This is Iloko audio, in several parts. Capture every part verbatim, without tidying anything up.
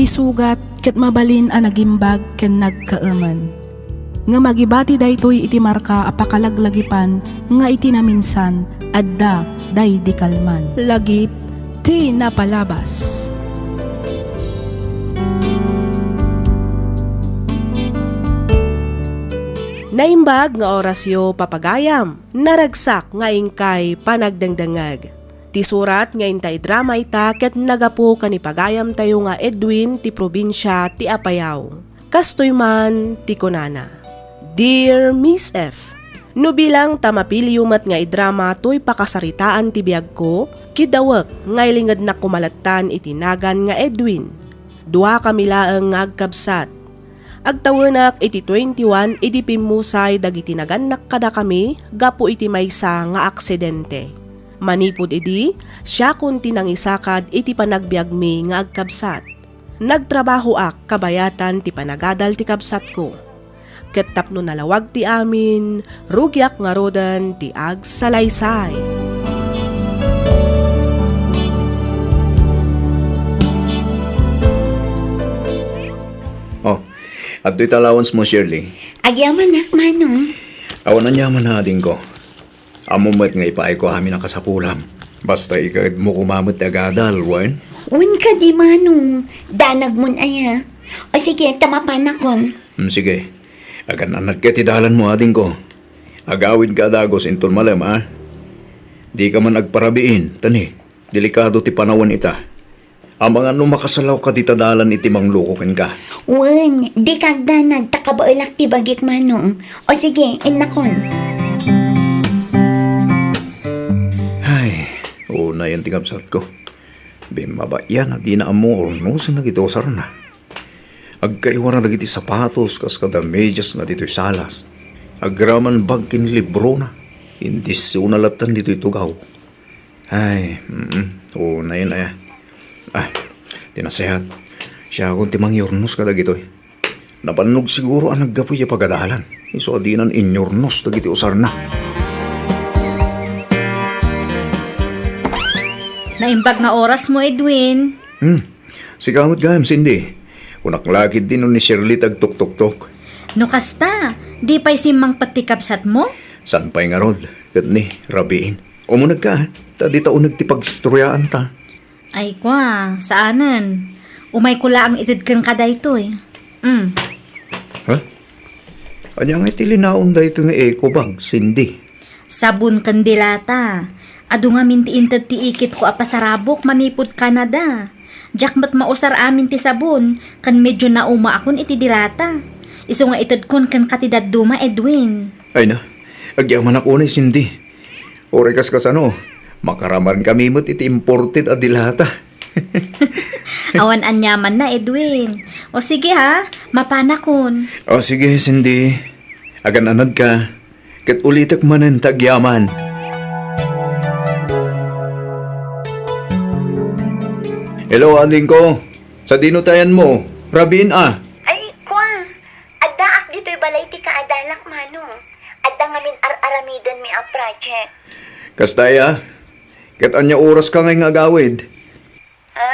sugat ket mabalin a nagimbag ken nagkaemen. Ngem agibati daytoy iti marka a pakalaglagipan nga iti naminsan, adda daydi kalman. Lagip ti napalabas. Naimbag nga orasyo, papagayam. Naragsak nga inkay panagdengdengngeg. Ti surat nga inta idrama ita ket nagapu ken ni pagayamtayo nga Edwin ti probinsia ti Apayao. Kastoy man ti kunana, Dear Miss F, no bilang ta mapiliyo met nga idrama toy pakasaritaan ti biagko, kidawek nga ilingednak koma lattan iti nagan nga Edwin. Duakami laeng nga agkabsat. Agtawenak iti twenty-one idi pimmusay dagiti nagannak kadakami gapu iti maysa nga aksidente. Manipud idi, siakon ti nangisakad iti panagbiagmi nga agkabsat. Nagtrabahoak kabayatan ti panagadal ti kabsatko. Ket tapno nalawag ti amin, rugiak ngaruden ti agsalaysay. Oh, adtoy ta allowance mo, Shirley. Agyamanak, Manong. Awan aniaman, adingko. Ammo met nga ipaayko amin a kasapulam. Basta ikadmo koma met ti agadal, wen? Wen kadi, Manong. Danagmon aya. O sige, ta mapanakon. Hmm, sige. Agan-anadka iti dalanmo, adingko. Agawidka a dagus inton malem, a? Dika man agparabiin, ta ni, delikado ti panawen ita. Amangan no makasalawka dita dalan iti mangluko kenka. Wen, dika agdanag ta kabaelak ti bagik, Manong. O sige, innakon. Ay, unayen ti kabsatko. Bimmaba iyan a dina ammo urnosen dagiti usarna. Agkaiwara dagiti sapatos kas kada mediasna ditoy salas. Agraman bag ken librona. Indisona lattan ditoy tugaw. Ay, mm, unayen aya. Ah, ti nasayaat. Siakon ti mangiurnos kadagitoy. Nabannog siguro a naggapu ya pagadalan. Isu a dinan inyurnos dagiti usarna. Naimbag nga orasmo, Edwin. Hmm. Sika met gayam, Cindy. Kunak la ketdi no ni Shirley ti agtuktoktok. No kasta, di pay simmangpet ti kabsatmo? Saan pay ngarud, ket ni, rabiin. Umunegka, ta dita uneg ti pagistoryaanta. Ay, kua, saanen. Umayko laeng ited kenka daytoy. Mm. Ha? Ania ngay ti linaon daytoy nga eco bag, Cindy? Sabon ken dilata. Adu ngamin ti inted ti ikitko a pasarabok manipud Canada. Diak met mausar amin ti sabon, ken medio naumaakon iti dilata. Isu nga itedkon kenka ti dadduma, Edwin. Ay na, agyamanak unay, Cindy. Uray kas kasano, makaramankami met iti imported a dilata. Awan aniamanna, Edwin. O sige ha, mapanakon. O sige, Cindy. Agan-anadka. Ket ulitek manen ta agyaman. Hello, adingko. Sadino ti ayanmo? Rabiin a. Ay, kua. Addaak ditoy balay ti kaadalak, Manong. Adda ngamin ar-aramidenmi a project. Kasta aya? Ket ania oraska ngay nga agawid? Ha?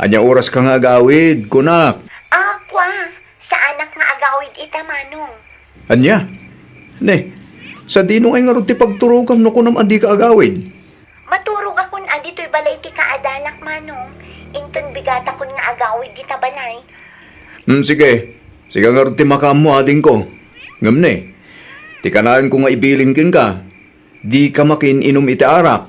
Ania oraska nga agawid, kunak? Ah, kua. Saanak nga agawid ita, Manong. Ania? Ne, sadino ngay ngarud ti pagturogam no kunam a dika agawid? Maturogakon a ditoy balay ti kaadalak, Manong. Inton bigatakon nga agawid dita balay. Hmm, sige. Sika ngarud ti makaammo, adingko. Ngem ne, ti kanaenko nga ibilin kenka, dika makiin-inum iti arak.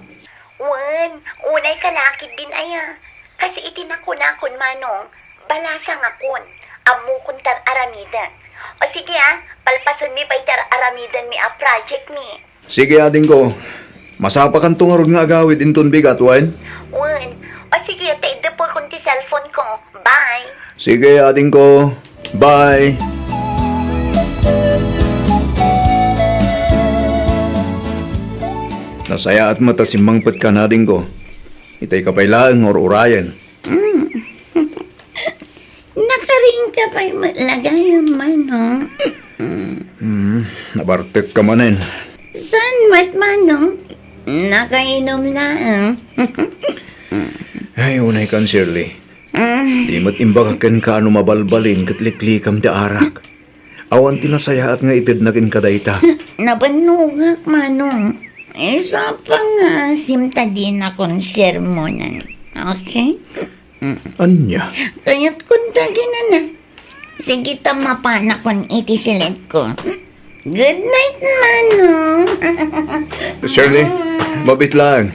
Wen, unay ka lakid din aya. Kas iti nakunakon, Manong, balasangakon. Ammokon ti ar-aramidek. O sige, ah, palpasenmi pay ti ar-aramidenmi a project mi. Sige, adingko. Masapakanto ngarud nga agawid inton bigat, wen? Wen. O sige, ta iddepekon ti cellphone ko. Bye. Sige, adingko. Bye. Nasayaat met a simmangpetka, adingko. Itay ka pay laeng nga ur-urayen. Mm. Nakariingka pay met la gayam, Manong. Hmm, nabartekka manen. Saan met, Manong? Nakainom laeng. Ay, unay kan, Shirley. Mm. Di met imbagak kenka no mabalbalin ket liklikam ti arak. Awan ti nasayaat nga itedna kenka dayta. Nabannogak, Manong. Isapa nga asim ta dinakon sermonan. Okay? Ania? Kayat kun taginana. Sige ta mapanakon iti siletko. Good night, Manong. Shirley, mabit lang.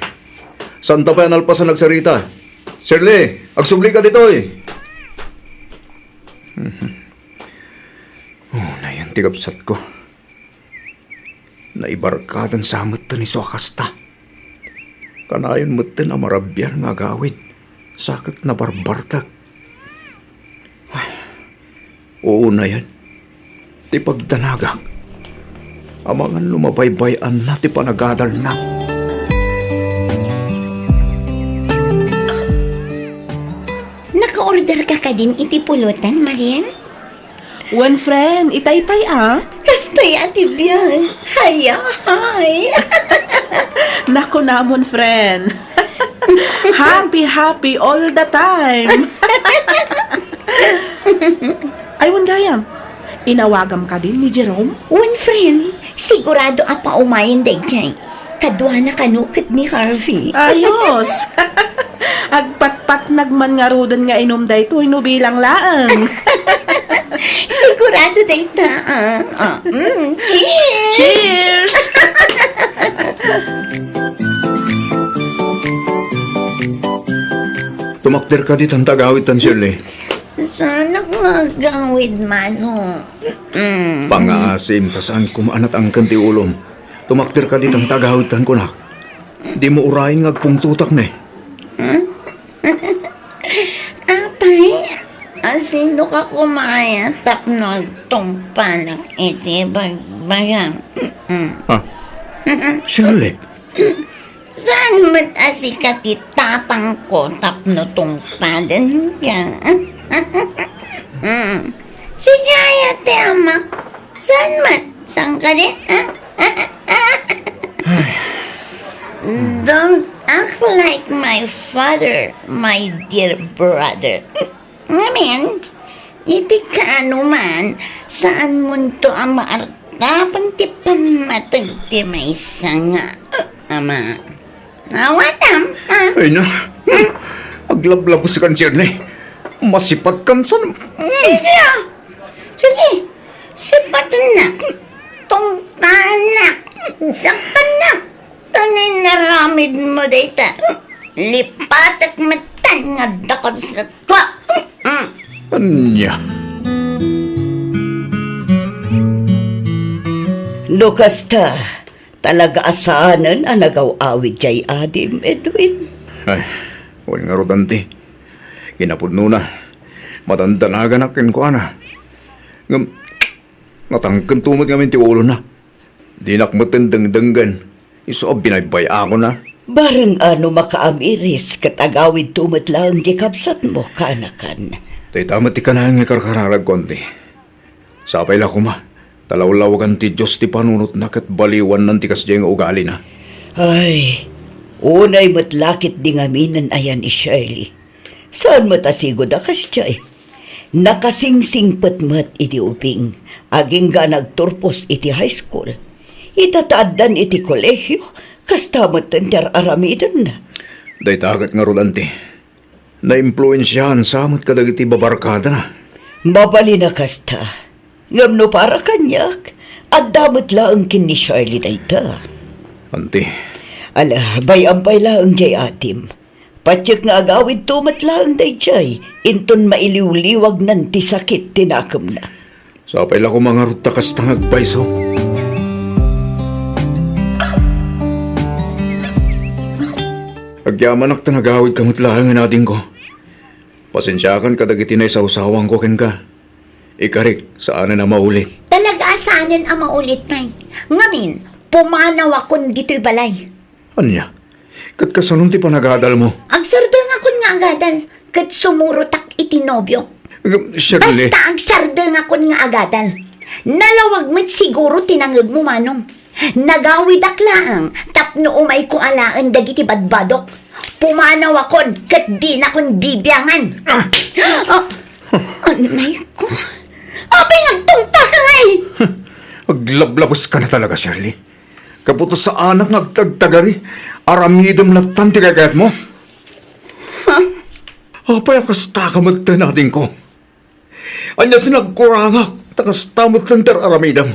Santa pay a nalpasan agsarita. Shirley, agsubli ka ditoy. Oh, nayon ti kabsatko. Naibarkadan sa metten isu a kasta. Kanayon metten a marabian nga agawid, sa ket nabarbartek. Ay, unayen ti pagdanagak. Amangan no mabaybay-anna ti panagadalna. Naka-order ka kadin iti pulutan, Mariel? Wen, friend, itay pay a? Kastoy a ti biag. Hayahay. Nakunamon, friend. Happy, happy all the time. Ay, wen gayam. Inawagam kadin ni Jerome? Wen, friend, sigurado a paumayen daydiay. Kaduana kano ket ni Harvey. Ayos! Agpatpatnag man ngaruden nga inum daytoy no bilang laeng. Sigurado dayta, ah. Ah, mm, cheers! Cheers! Tumakder ka ditan ta agawidtan, Shirley. Saanak nga agawid, Manong. Mm. Pangaasim ta saan koma a natangken ti ulom. Tumakder ka ditan ta agawidtan kunak. Dimo urayen nga agpungtotak ne. Apay, asino ka koma aya tapno agtungpanak iti bagbagam? Mm. Ah, Shirley. Saan met a sika ti tatangko tapno tungpadenka? Mm. Sika aya ti amak. Saan met? Saan kadi? Ha? Don't act like my father, my dear brother. Ngamin, iti kaano man, saan monto a maartapan ti pammateg ti maysa nga ama. Awatam, ah. Ay na, aglablabos kan Shirley. Masipatkan san. Sige, ah. Sige, sipatennak. Tungpaannak. Saktannak. Tan inaramidmo dayta, lipatek metten nga dakes ket. Mm. Ania? No kasta, talaga a saanen a nagaw-awid jay adim, Edwin. Ay, wen ngarud, anti. Kinapudnona, madandanaganak kenkuana. Ngem, natangken to met ngamin ti ulona. Dinak metten dengdenggen, isu a binaybay-akonna. Bareng a no makaamiris ket agawidto met laeng ti kabsatmo, kaanakan. Dayta met ti kanayon nga ikarkararagko, anti. Sapay la koma, ta lawlawagan ti Dios ti panunotna ket baliwannan ti kasdiay nga ugalina. Ay, unay met la ketdi ngaminen aya ni Shirley. Saan met a sigud a kasdiay. Nakasingsingpet met iti ubing, agingga a nagturpos iti high school. Ita ta addan iti kolehio, kasta metten ti ar-aramidenna. Dayta ket ngarud, anti. Naimpluensiaan sa met kadagiti babarkadana. Mabalin a kasta. Ngem no para kaniak, adda met laeng ken ni Shirley dayta. Anti. Ala, bay-am pay laeng jay adim. Patiek nga agawidto met laeng daydiay, inton mailiwliwagnan ti sakit ti nakemna. Sapay la koma ngarud ta kasta nga agpayso. Agyamanak ta nagawidka met laeng, adingko. Pasensiakan kadagiti naisawsawanko kenka. Ikarik, saanen a maulit. Talaga a saanen a maulit pay. Ngamin, pumanawakon ditoy balay. Ania? Ket kasanon ti panagadalmo? Agsardengakon nga agadal, ket sumurotak iti nobio. Ngem, Shirley. Basta agsardengakon nga agadal. Nalawag met siguro ti nangegmo, Manong. Nagawidak laeng tapno umayko alaen dagiti badbadok. Pumanawakon ket dinakon bibiangan. Ah! Ah, anay ko. Apay nga agtungtaka ngay? Aglablabuska talaga, Shirley. Gapu ta saanak nga agtagtagari, aramidem lattan ti kayatmo. Apay a kastaka met ti nadingko? Ania ti nagkurangak, ta kasta met ti ar-aramidem?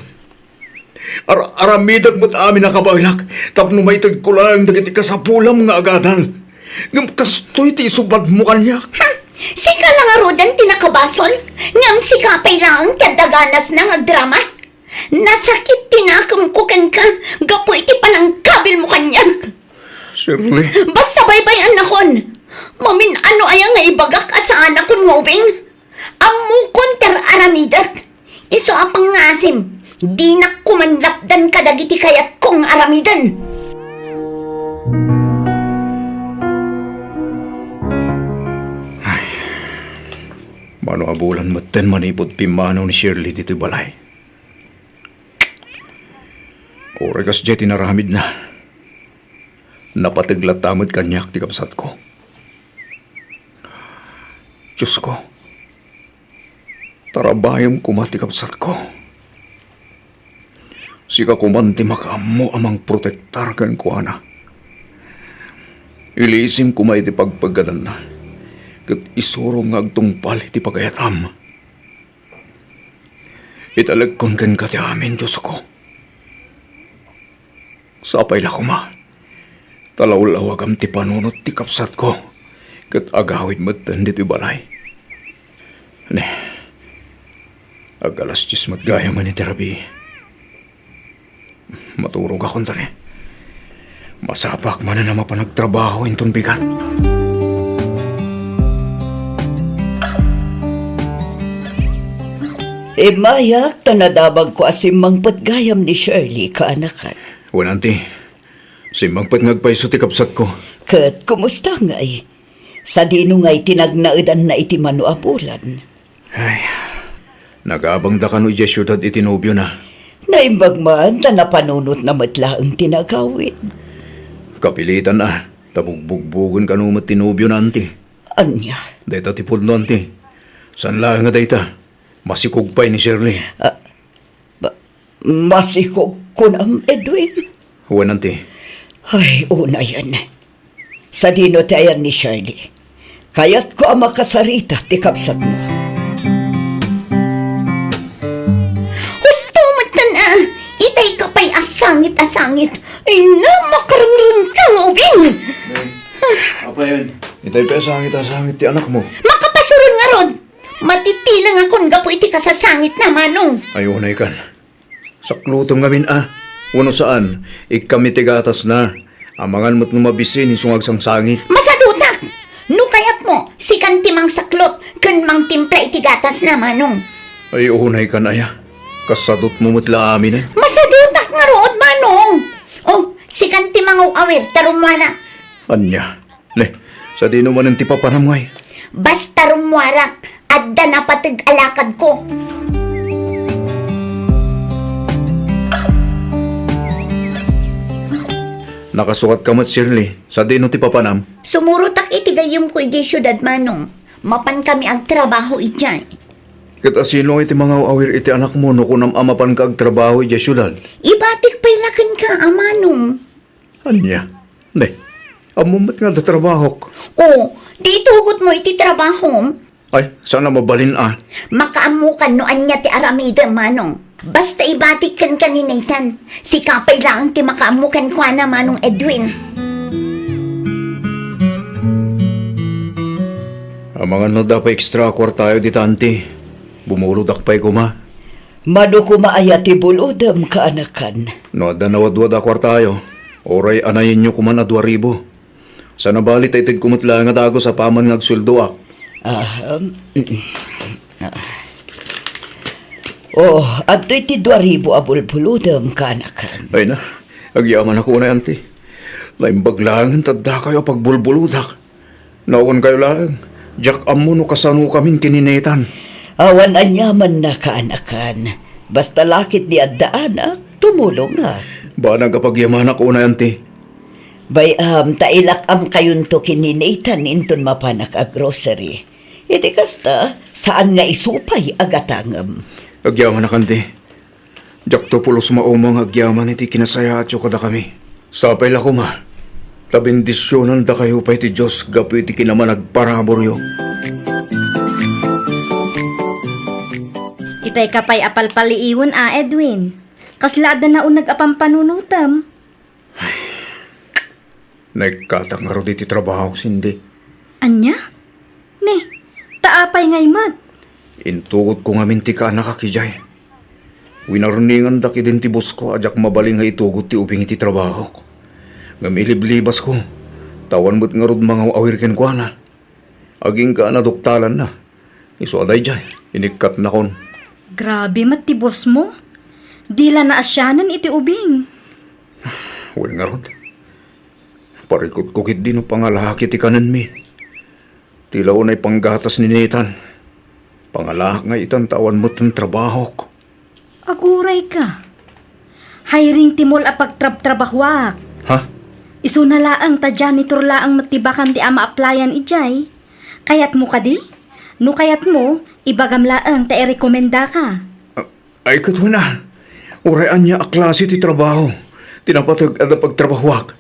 Ar-, aramidek met amin a kabaelak tapno maitedko laeng dagiti kasapulam nga agadal. Ngem kastoy ti isubadmo kaniak. Hmm, sika la ngaruden ti nakabasol, ngem sika pay laeng ti adda ganasna nga agdrama. Nasakit ti nakemko kenka gapu iti panangkabilmo kaniak. Shirley. Basta baybay-annakon. Mamin-ano aya nga ibagak a saanakon nga ubing? Ammokon ti ar-aramidek. Isu a pangngaasim, dinak koma lapdan kadagiti kayatko nga aramiden. Ay, mano a bulan metten manipud pimmanaw ni Shirley ditoy balay. Uray kasdiay ti naramidna, napateg latta met kaniak ti kabsatko. Diosko, tarabayem koma ti kabsatko. Sika koman ti makaammo a mangprotektar kenkuana. Iliisim koma iti pagpaggadanna, ket isurom nga agtungpal iti pagayatam. Italekkon kenka ti amin, Diosko. Sapay la koma, ta lawlawagam ti panunot ti kabsatko, ket agawid metten ditoy balay. Ne, ag-alas dies met gayam iti rabii. Maturogakon ta ne. Masapak manen a mapan agtrabaho inton bigat. Immayak ta nadamagko a simmangpet gayam ni Shirley, kaanakan. Wen, Auntie. Simmangpet nga agpayso ti kabsatko. Ket kumusta ngay? Sadino ngay ti nagnaedanna iti mano a bulan? Ay, nagabangda kano idiay siudad iti nobiona. Naimbag man ta napanunotna met laeng ti nagawid. Kapilitan a, ta bugbugbogen kano met ti nobiona, Auntie. Ania? Dayta ti pudno, Auntie. Saan laeng a dayta. Masikog pay ni Shirley. Ah, ma-, masikog kunam, Edwin? Wen, Auntie. Ay, unayen. Sadino ti ayan ni Shirley? Kayatko a makasarita ti kabsatmo. Husto metten a, itay ka pay a sangit a sangit. Ay na, makarengreng ka nga ubing. Apay, itay pay a sangit a sangit ti anakmo. Makapasuron ngarud. Matitilengakon gapu iti kasasangitna, Manong. Ay, unay kan. Saklutem ngamin a. Wenno saan, ikkam iti gatasna. Amangan met no mabisin isu nga agsangsangit. Masadutak! No kayatmo, sikan ti mangsaklot ken mangtimpla iti gatasna, Manong. Ay, unay kan aya. Kasadutmo met la aminen. Masadutak ngarud, Manong! Oh, sikan ti mangaw-awir, ta rummuara. Ania? Ne, sadino manen ti papanam ngay? Basta rummuarak, adda napateg a lakadko. Nakasukat ka met, Shirley. Sadino ti papanam? Sumurotak iti gayyemko idiay siudad, Manong. Mapankami agtrabaho idiay. Ket asino iti mangaw-awir iti anakmo no kunam a mapanka agtrabaho idiay siudad? Ibatik pay la kenka a, Manong. Ania? Ne, ammom met nga adda trabahok. O, di itugotmo iti trabahom? Ay, saan a mabalin a. Makaammokan no ania ti aramidem, Manong. Basta ibatik kenka ni Nathan. Sika pay laeng ti makaammo kenkuana, Manong Edwin. Amangan no adda pay extra a kuartayo dita, Auntie. Bumulodak pay koma. Mano koma aya ti bulodem, kaanakan? No adda nawadwad a kuartayo, uray anayenyo koman a dua ribu. Sana bali ta itedko met laeng a dagus apaman nga agsueldoak. Ah, um, mm, ah. Oh, adtoy ti dua ribu a bulbulodem, kaanakan. Ay na, agyamanak unay, Auntie. Naimbag laengen ta addakayo a pagbulbulodak. Nawankayo laeng, diak ammo no kasanokamin ken ni Nathan. Awan aniamanna, kaanakan. Basta la ketdi adda anak, tumulongak. Banag a pagyamanak unay, Auntie. Bay-am ta ilak-amkayonto ken ni Nathan inton mapanak a grocery. Iti kasta, saan nga isu pay a gatangem. Agyamanak, Auntie. Diakto pulos mauma nga agyaman iti kinasayaatyo kadakami. Sapay la koma, ta bendisionandakayo pay ti Dios gapu iti kinamanagparaburyo. Itay ka pay a palpaliiwen a, Edwin. Kasla adda nauneg a pampanunotem. Naikkatak ngarud iti trabaho, Cindy. Ania? Ne, ta apay ngay met? Intugotko ngamin ti kaanakak idiay. Winarningandak idin ti bosko a diak mabalin nga itugot ti ubing iti trabahok. Ngem iliblibasko, ta awan met ngarud mangaw-awir kenkuana. Agingga a naduktalanna. Isu a daydiay, inikkatnakon. Grabe met ti bosmo. Dila naasianen iti ubing. Wen ngarud, parikutko ketdi no pangalahak iti kanenmi. Ti la unay panggatas ni Nathan. Pangalahak nga itan ta awan metten trabahok. Aguray ka. Hiring ti mall a pagtrabtrabahuak. Ha? Isuna laeng ta janitor laeng met ti bakante a ma-applyan idiay. Kayatmo kadi? No kayatmo, ibagam laeng ta irekomendaka. Ah, ay, ket wen a. Uray ania a klase ti trabaho ti napateg a pagtrabahuak.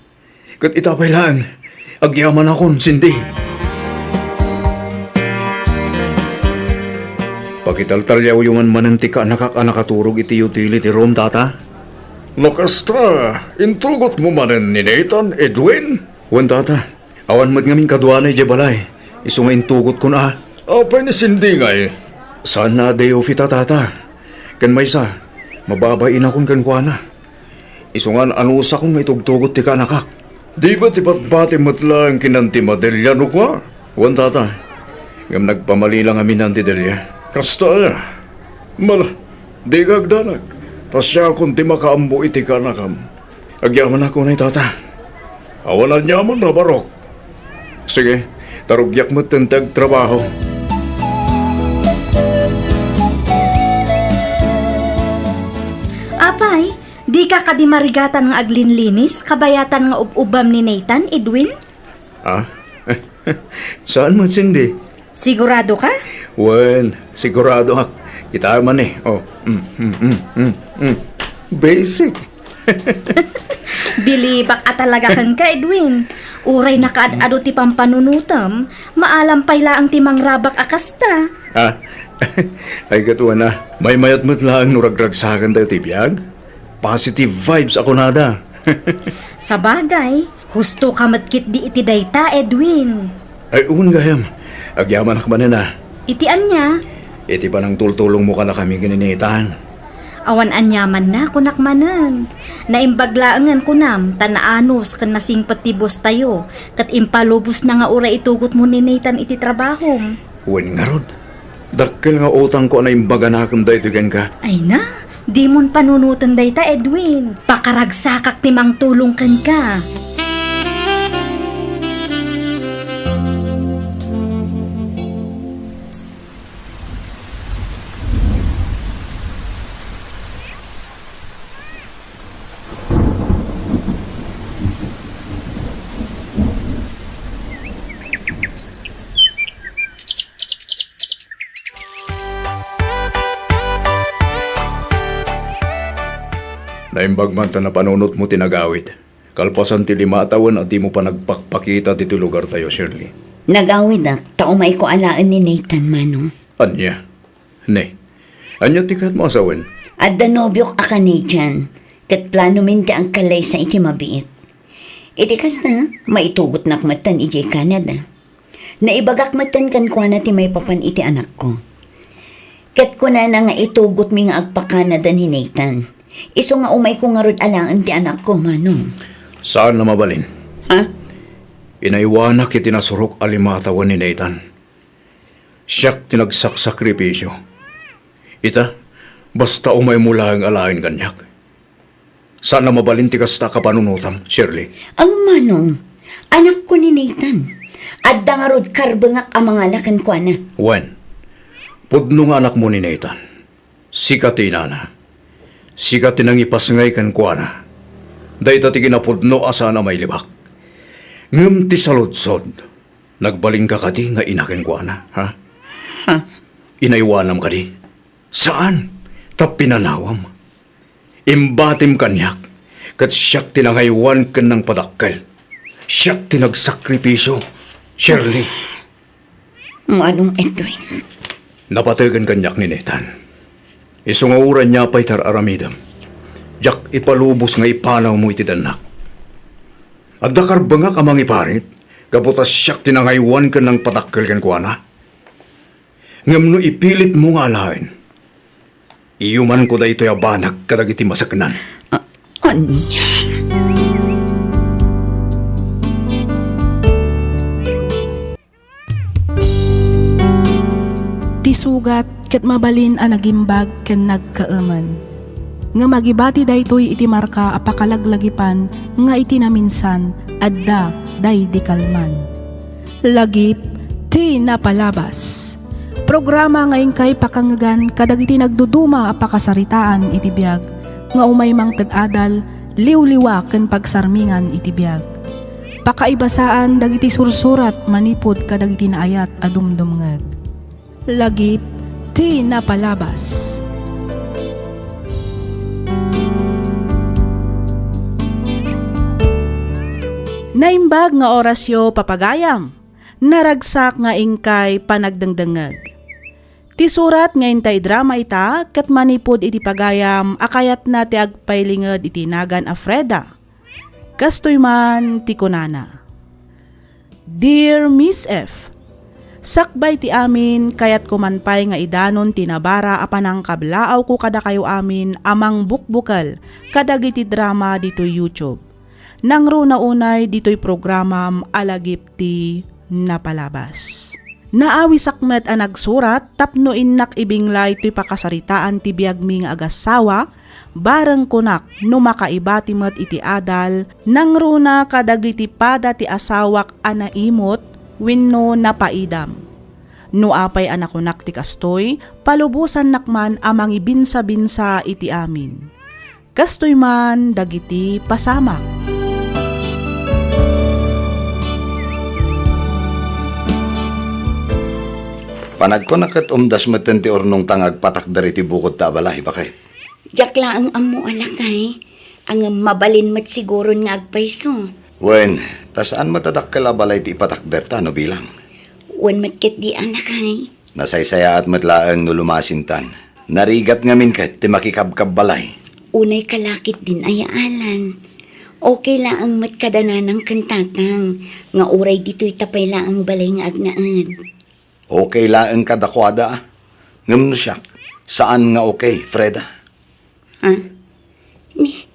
Ket ita pay laeng, agyamanakon, Cindy. Pakitaltaliawyo man manen ti kaanakak a nakaturog iti utility room, Tata. No kasta, intugotmo manen ni Nathan, Edwin? Wen, Tata. Awan met ngamin kaduana idiay balay. Isu nga intugotkon a. Apay ni Cindy ngay? Saanna a day off ita, Tata. Ken maysa, mababainakon kenkuana. Isu nga an-anusakon nga itugtugot ti kaanakak. Di ba ti patpati met laeng ken Auntie Madelia no kua? Wen, Tata. Ngem nagpamali la ngamin ni Auntie Delia. Kasta aya? Mala, dika agdanag. Ta siakon ti makaammo iti kaanakam. Agyamanak unay, Tata. Awan aniaman a barok. Sige, ta rugiak metten ti agtrabaho. Apay, dika kadi marigatan nga aglinlinis kabayatan nga ub-ubam ni Nathan, Edwin? Ah? Saan met, Cindy? Sigurado ka? Wen, sigurado ak. Kita man eh. Oh. Mm, mm, mm, mm, mm. Basic. Bilibak a talaga kenka, Edwin. Uray nakaad-ado ti pampanunotem, maalam pay laeng ti mangrabak a kasta. Ah? Ay, ket wen a. Maymayat met laeng no ragragsakentayo ti biag. Positive vibes a kunada. Sabagay, husto ka met ketdi iti dayta, Edwin. Ay, wen gayam. Agyamanak manen a. Iti ania? Iti panangtultulongmo kadakami ken ni Nathan. Awan aniamanna, kunak manen. Naimbag laengen kunam, ta naanus ken nasingpet ti bostayo, ket impalubosna nga uray itugotmo ni Nathan iti trabahom. Wen ngarud. Dakkel nga utangko a naimbaganakem daytoy kenka. Ay na, dimon panunoten dayta, Edwin. Pakaragsakak ti mangtulong kenka. Naimbag man ta napanunotmo ti nagawid. Kalpasan ti lima a tawen a dimo pa nagpakpakita ditoy lugartayo, Shirley. Nagawidak ta umayko alaen ni Nathan, Manong. Ania? Ne, ania ti kayatmo a sawen? Adda nobiok a Canadian, ket planomin ti agkallaysa iti mabiit. Iti kasta, maitugotnak metten idiay Canada. Naibagak metten kenkuana ti maipapan iti anakko. Ket kunana nga itugotmi nga agpa-Canada ni Nathan. Isu nga umayko ngarud alaen ti anakko, Manong. Saan a mabalin. Ha? Inaywanak iti nasurok a lima a tawen ni Nathan. Siak ti nagsaksakripisio. Ita, basta umaymo laeng alaen kaniak. Saan a mabalin ti kasta a kapanunotam, Shirley. Ngem, Manong, anakko ni Nathan. Adda ngarud karbengak a mangala kenkuana. Wen, pudno nga anakmo ni Nathan. Sika ti inana. Sika ti nangipasngay kenkuana. Dayta ti kinapudno a saan a mailibak. Ngem ti saludsod, nagbalinka kadi nga ina kenkuana, ha? Ha? Inaywanam kadi? Saan, ta pinanawam. Imbatim kaniak, ket siak ti nangaywan ken nangpadakkel. Siak ti nagsakripisio, Shirley. Manong Edwin. Napategen kaniak ni Nathan. Isu nga uray ania pay ti ar-aramidem, diak ipalubos nga ipanawmo iti dannak. Adda karbengak a mangiparit, gapu ta siak ti nangaywan ken nangpadakkel kenkuana. Ngem no ipilitmo nga alaen, iyumanko daytoy a banag kadagiti maseknan. A-, ania? Ti sugat ket mabalin a nagimbag ken nagkaemen. Ngem agibati daytoy iti marka a pakalaglagipan nga iti naminsan adda daydi kalman. Lagip ti napalabas. Programa nga inkay pakangngegan kadagiti nagduduma a pakasaritaan iti biag nga umay mangted adal, liwliwa ken pagsarmingan iti biag. Pakaibasaan dagiti sursurat manipud kadagiti naayat a dumdumngeg. Lagip ti napalabas. Naimbag nga orasyo, papagayam. Naragsak nga inkay panagdengdengngeg. Ti surat nga intay idrama ita ket manipud iti pagayam a kayatna ti agpailinged iti nagan a Freda. Kastoy man ti kunana, Dear Miss F, sakbay ti amin, kayatko man pay nga idanon ti nabara a panangkablaawko kadakayo amin a mangbukbukel kadagiti drama ditoy YouTube. Nangruna unay ditoy programam a Lagip ti Napalabas. Naawisak met a nagsurat tapno innak ibinglay toy pakasaritaan ti biagmi nga agassawa, bareng kunak no makaibati met iti adal nangruna kadagiti pada ti asawak a naimut wenno napaidam. No apay a nakunak ti kastoy, palubosannak man a mangibinsabinsa iti amin. Kastoy man dagiti pasamak. Panagkuna ket umdas metten ti urnongta nga agpatakder iti bukod ta a balay, baket. Diak laeng ammo a lakay, ngem mabalin met siguron nga agpayso. Wen, ta saan met a dakkel a balay ti ipatakderta no bilang. Wen met ketdi a lakay. Nasaysayaat met laeng no lumasintan. Narigat ngamin ket ti makikabkabbalay. Unay kalakit din aya Alan. Okay laeng met kada nanang ken tatang nga uray ditoy ta pay laeng balay nga agnaed. Okay laeng kadakuada, a. Ngem no siak, saan nga okay, Freda. Ha? Ni,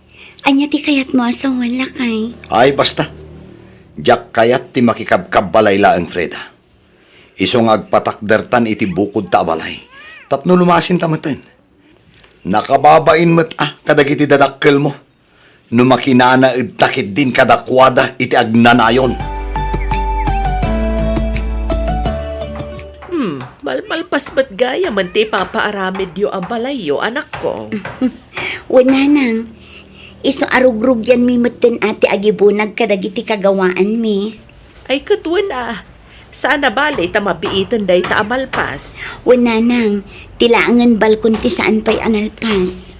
ania ti kayatmo a sawen, lakay? Ay, basta. Diak kayat ti makikabkabbalay laeng, Freda. Isu nga agpatakdertan iti bukod ta a balay tapno lumasinta metten. Nakababain met a kadagiti dadakkelmo no makinanaedta ketdin kadakuada iti agnanayon. Hmm, malmalpas met gayamen ti ipapaaramidyo a balayyo, anakko. Wen, nanang, isu a rugrugyanmi metten a ti agibunag kadagiti kagawaanmi. Ay, ket wen a, saan a bale ta mabiiten dayta a malpas. Wen, nanang, ti laengen balkon ti saan pay a nalpas.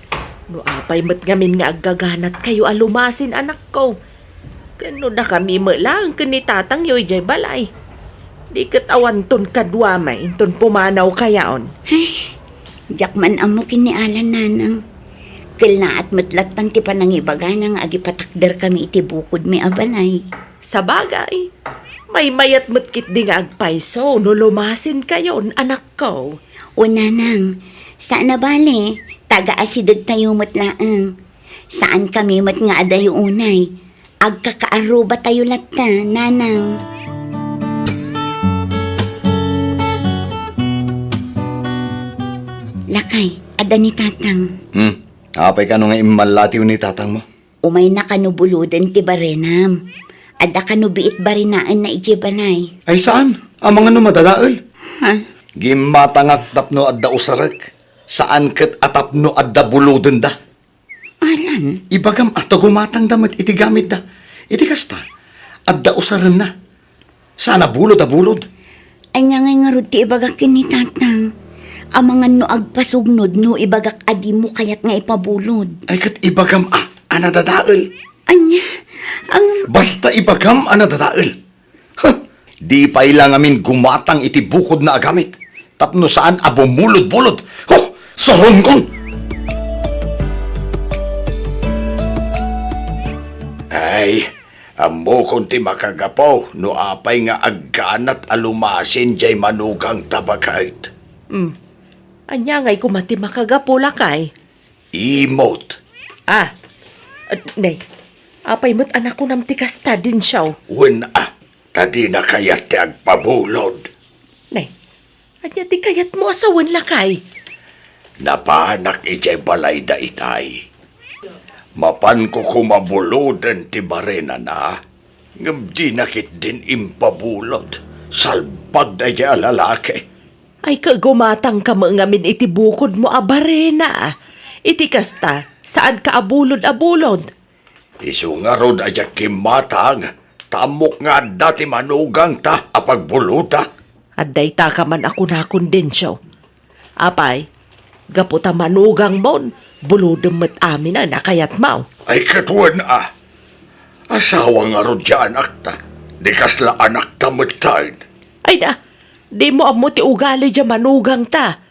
No apay met ngamin nga aggaganatkayo a lumasin, anakko. Ken no dakami met laeng ken ni tatangyo idiay balay, di ket awanton kaduami inton pumanawkayon. Ay, diak man ammo ken ni Alan, nanang. Kellaat met lattan ti panangibagana nga agipatakderkami iti bukodmi a balay. Sabagay, maymayat met ketdi nga agpayso no lumasinkayon, anakko. O, nanang, saan a bale, taga asidegtayo met laeng. Saankami met nga adayo unay. Agkakaarrubatayo latta, nanang. Lakay, adda ni tatang. Hmm. Apay kano nga immallatiw ni tatangmo? Umayna kano buloden ti barenam. Adda kano biit barinaenna idiay balay. Ay, saan? Amangan no madadael? Ha? Gimmatangak tapno adda usarek. Saan ket a tapno adda bulodenda. Alan? Ibagam a ta gumatangda met iti gamitda. Iti kasta, Adda usarenna. Saan a bulod a bulod. Ania ngay ngarud ti ibagak ken ni Tatang? Amangan no agpasugnod no ibagak a dimo kayat nga ipabulod. Ay, ket ibagam a, a nadadael. Ania? Ang Basta ibagam a nadadael. Huh! Di pay la ngamin gumatang iti bukodna a gamit. Tapno saan a bumulod-bulod. Huh! Saronkon! Ay, ammokon ti makagapu no apay nga agganat a lumasin jay manugangta, baket. Hmm. Ania ngay koma ti makagapu, lakay? Imot. Ah, ah, ne, apay met a nakunam ti kasta, Dencio? Wen a, ta dina kayat ti agpabulod. Ne, ania ti kayatmo a sawen, lakay? Napanak idiay balayda itay. Mapanko koma buloden ti barenana, ngem dina ketdin impabulod. Salbag daydiay a lalaki. Ay, kagumatangka met ngamin iti bukodmo a barena. Iti kasta, saanka a bulod a bulod. Isu ngarud a diak kimmatang, ta ammok nga adda ti manugangta a pagbulodak. Adda itaka man a kunakon, Dencio. Apay, gapu ta manugangmon, bulodem met amin a nakayatmo. Ay, ket wen a. Asawa ngarud diay anakta. Di kasla anakta metten. Ay na, dimo ammo ti ugali diay manugangta.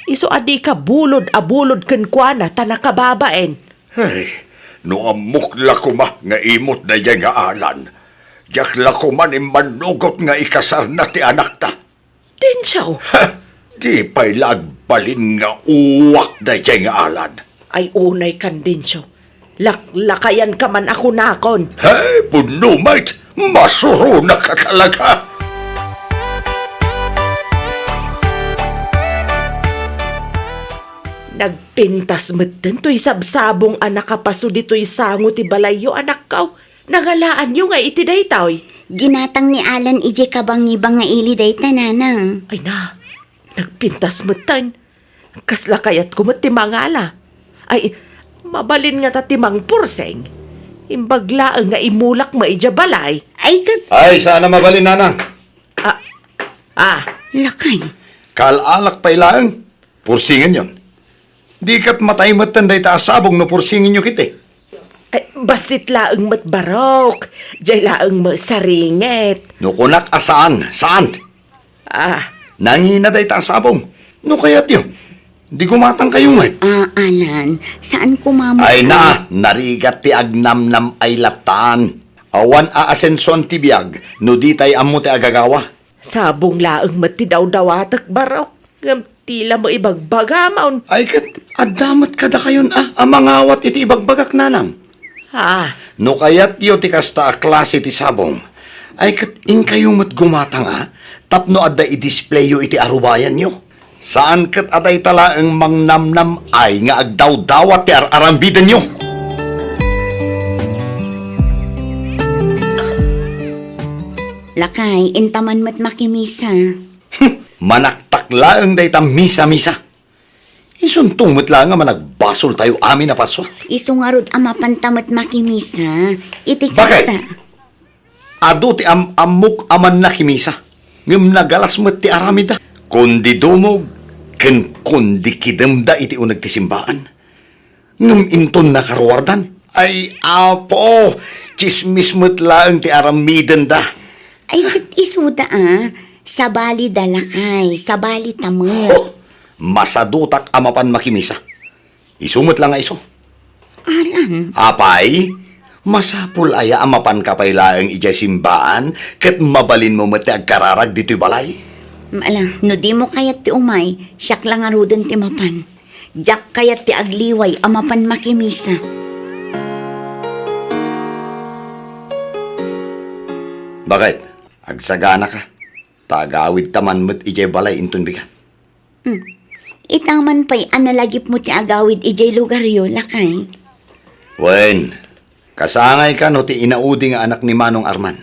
Isu a dika bulod a bulod kenkuana ta nakababain. Ay, no ammok la koma nga imot daydiay nga Alan, diak la koma immannugot nga ikasarna ti anakta. Dencio! Ha! Di pay la agbalin nga uwak daydiay nga Alan. Ay, unay kan, Dencio. Laklakayanka man a kunakon. Hey, punno met! Masuronaka talaga! Nagpintas metten toy sabsabong a nakapaso ditoy sango ti balayyo, anakko. Nangalaanyo nga iti daytoy? Ginatang ni Alan idiay kabangibang nga ili dayta, nanang. Ay na, nagpintas metten. Kasla kayatko met ti mangala. Ay, mabalin ngata ti mangpursing. Imbag laeng nga imulak met idiay balay. Ay, ket Ay, saan a mabalin, nanang. Ah, ah. Lakay. Kaal-alak pay laeng. Pursingenyon. Di ket matay metten dayta a sabong no pursingenyo ketdi. Ay, bassit laeng met, barok. Diay laeng met saringet. No kunak a saan, saan? Ah. Nangina dayta a sabong. No kayatyo, di gumatangkayo met. Ah, Alan, saan koma met Ay na, narigat ti agnamnam ay lattan. Awan a asensuan ti biag no ditay ammo ti agagawa. Sabong laeng met ti dawdawatek, barok. Ngem ti la met ibagbagamon. Ay ket, adda met kadakayon a, a mangawat iti ibagbagak, nanang. Ah. No kayatyo ti kasta a klase ti sabong, ay ket inkayo met gumatang a, tapno adda i-displayyo iti arubayanyo. Saan ket a dayta laeng mangnamnam-ay nga agdawdawat ti ar-arambidenyo. Lakay, intaman met makimisa. Hmm, manaktak laeng dayta misa-misa. Isunto met laeng a managbasoltayo amin a parsua. Isu ngarud a mapanta met makimisa. Iti Bakit? kasta. Adu ti am-ammok a mannakimisa, ngem nagalas met ti aramidda. Kundi dumog, ken kundi kidemda iti uneg ti simbaan. Ngem inton nakaruardan, ay, Apo, tsismis met laeng ti aramidenda. Ay, ket isuda a, sabalida lakay, sabalita met. Ho! Masadutak a mapan makimisa. Isu met la nga isu. Alan. Apay, masapul aya a mapanka pay laeng idiay simbaan ket mabalinmo met ti agkararag ditoy balay? Ala, no dimo kayat ti umay, siak la ngaruden ti mapan. Diak kayat ti agliway a mapan makimisa. Bakit? Agsaganaka. Ta agawidta man met idiay balay inton bigat. Hmm. Ita man pay a nalagipmo ti agawid idiay lugaryo, lakay. Wen, kasangay kano ti inaudi nga anak ni Manong Arman.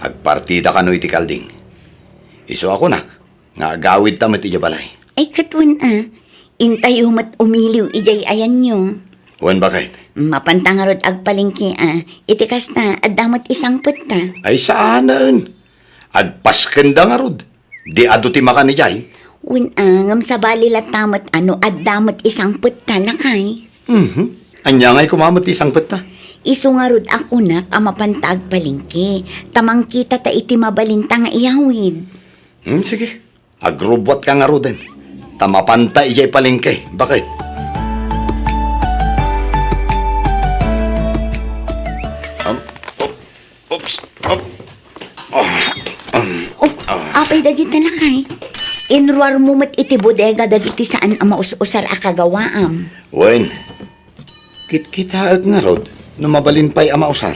Agpartida kano iti kalding. Isu a kunak, nga agawidta met idiay balay. Ay, ket wen a, intayo met umiliw idiay ayanyo. Wen, baket. Mapanta ngarud agpalengke a. Iti kasta, adda met isangpetta. Ay saanen. Agpaskenda ngarud. Di adu ti makan idiay. Wen a, ngem sabali latta met a no adda met isangpetta, lakay. Mhm. Ania ngay koma met ti isangpetta? Isu ngarud a kunak a mapanta agpalengke, ta mangkitata iti mabalinta nga iyawid. Hmm, sige. Agrubbuatka ngaruden. Ta mapanta idiay palengke. Bakit? Um, oh, oops. Um, oh, um, Oh, ah. Apay dagita, lakay? Inruarmo met iti bodega dagiti saan a maus-usar a kagawaam. Wen, kitkitaek ngarud no mabalin pay a mausar.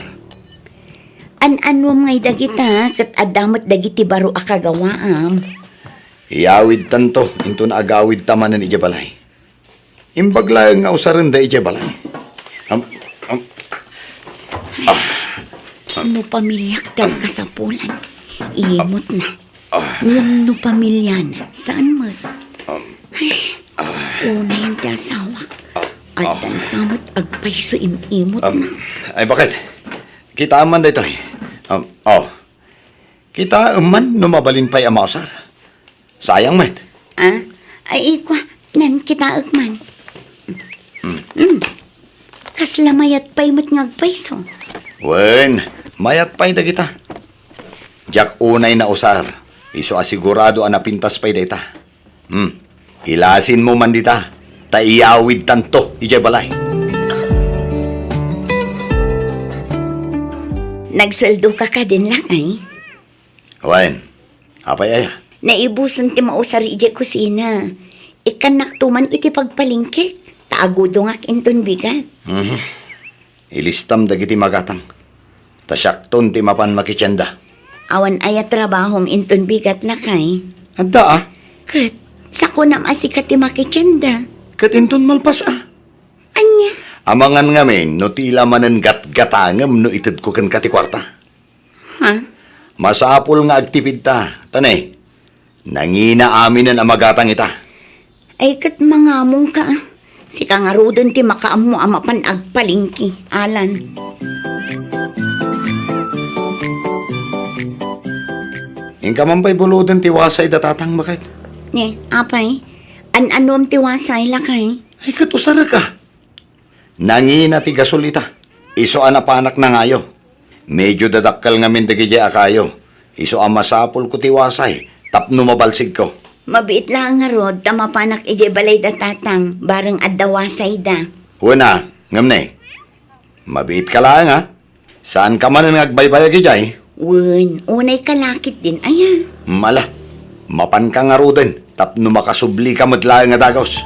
An-anuam ngay dagita, ket adda met dagiti baro a kagawaam. Iyawidtanto inton agawidta manen idiay balay. Imbag laeng nga usarenda idiay balay. Am, am, ah, No pamiliak ti agkasapulan, imot na. Ah. Ngem no pamiliana, saan met? Um, Ay, ah. Unayen ti asawak. Ah, ah. Addan sa met agpayso im-imot Am, na. Ay, bakit? Kitaem man daytoy. Am, oh. Kitaem man no mabalin pay a mausar. Sayang met. Ah? Ay, ikwa, nan kitaek man. Hmm. Hmm. Kasla mayat pay met nga agpayso. Wen, mayat pay dagita. Diak unay nausar. Isu a sigurado a napintas pay dayta. Hmm. Ilasinmo man dita, ta iyawidtanto idiay balay. Nagsueldoka kadin, lakay? Wen, apay aya? Naibusen ti mausar idiay kusina. Ikkannakto man iti pagpalengkek, ta agudongak inton bigat. Mhm. Ilistam dagiti magatang. Ta siakton ti mapan makitienda. Awan aya trabahom inton bigat, lakay? Adda a. Ket, sakunam a sika ti makitienda. Ket inton malpas a. Ania? Amangan ngamin no ti la manen gatgatangem no itedko kenka ti kuarta. Ha? Masapul nga agtipidta, ta ne, nangina aminen a magatang ita. Ay, ket mangamongka, a. Sika ngaruden ti makaammo a mapan agpalengke, Alan. Inka man pay buloden ti wasay da tatang, baket? Ne, apay? An-anuam ti wasay, lakay? Ay, ket usarek a. Nangina ti gasol ita. Isu a napanak nangayo. Medio dadakkel ngamin dagidiay a kayo. Isu a masapulko ti wasay tapno mabalsigko. Mabiit laeng ngarud ta mapanak idiay balay da tatang, bareng adda wasayda. Wen a, ngem ne, mabiitka laeng a. Saanka manen nga agbaybayag idiay? Wen, unayka la ketdin aya. Mala, mapanka ngaruden tapno makasublika met laeng a dagus.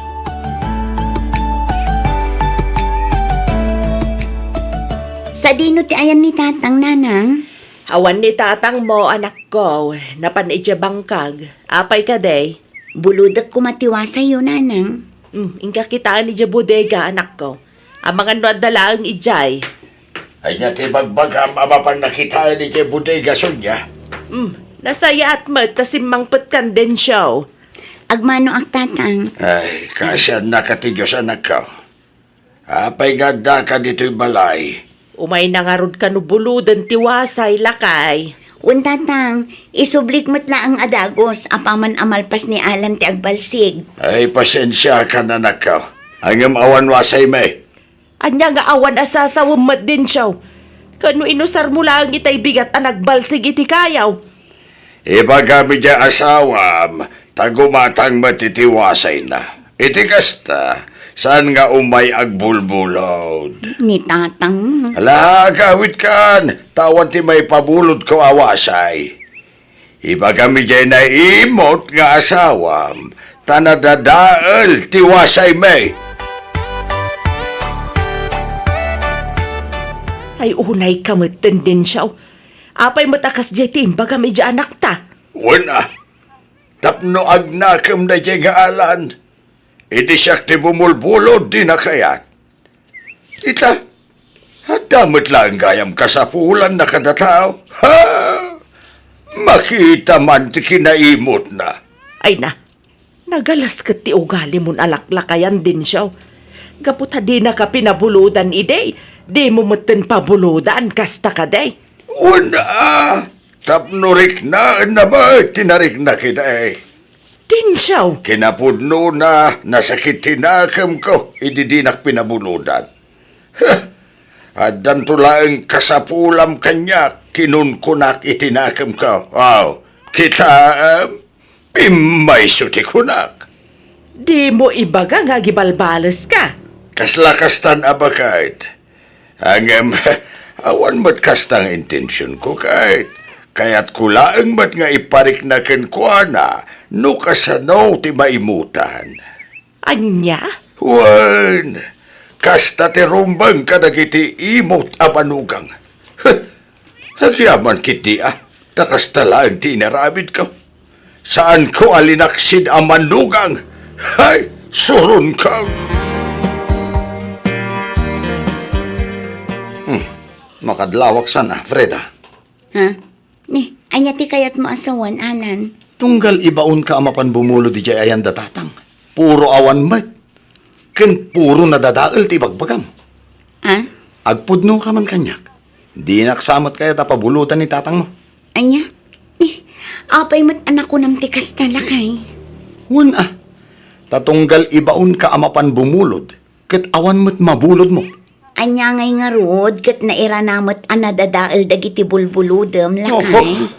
Sadino ti ayan ni tatang, nanang? Awan ni tatangmo, anakko. Napan idiay bangkag. Apay kadi? Bulodek koma ti wasayyo, nanang. Hmm, inka kitaen idiay bodega, anakko. Amangan no adda laeng idiay. Ania ti bagbagam a mapanna kitaen idiay bodega, Sonia? Hmm, nasayaat met ta simmangpetkan, Dencio. Agmanoak, tatang. Ay, kaasiannaka ti Dios, anakko. Apay nga addaka ditoy balay? Umayna ngarud kano buloden ti wasay, lakay. Wen, tatang, isublik met laeng a dagus apaman a malpas ni Alan ti agbalsig. Ay, pasensiakan, anakko. Ngem awan wasaymi. Ania nga awan a sasawem met, Dencio? Kano inusarmo laeng itay bigat a nagbalsig iti kayaw? Ibagam idiay asawam, ta gumatang met iti wasayna. Iti kasta, saan nga umay agbulbulod. Ni tatang. Ala, agawidkan, ta awan ti maipabulodko a wasay. Ibagam idiay naimot nga asawam, ta nadadael ti wasaymi. Ay, unayka met, Dencio. Apay met a kasdiay ti imbagam idiay anakta? Wen a, tapno agnakem daydiay nga Alan. Idi siak ti bumulbulod, dina kayat. Ita, adda met laeng gayam kasapulanna kada tao. Ha? Makita man ti kinaimotna. Ay na, nagalas ket ti ugalimon a laklakayan, Dencio. Gapu ta dinaka pinabulodan idi, dimo metten pabulodan, kasta kadi? Wen a, tapno riknaenna met ti narikna kadi. Dinsiaw! Kinapudnona, nasakit ti nakemko idi dinak pinabulodan. Addanto laeng kasapulam kaniak, kinunkunak iti nakemko. Aw, kitaem? Pimmayso ti kunak. Dimo ibaga nga agibalbaleska. Kasla kastan a baket. Ngem, awan met kasta nga intensionko, ket kayatko laeng met nga iparikna kenkuana no kasano ti maimutan. Ania? Wen, kasta ti rumbeng kadagiti imot a manugang. Agyaman ketdi a, ta kasta laeng ti inaramidko. Saanko a linaksid a manugang. Hay, suronko! Hmm, makadlawak sana, Freda. Ha? Ni, ania ti kayatmo a sawen, Alan? Tunggal ibaonka a mapan bumulod idiay ayan da tatang. Puro awan met. Ken puro nadadael ti ibagbagam. Ah? Agpudnoka man kaniak. Dinak sa met kayat a pabulodan ni tatangmo. Ania? Ni, apay met a nakunam ti kasta, lakay? Wen a. Ta tunggal ibaonka a mapan bumulod, ket awan met mabulodmo. Ania ngay ngarud ket nairana met a nadadael dagiti bulbulodem, lakay? Oho.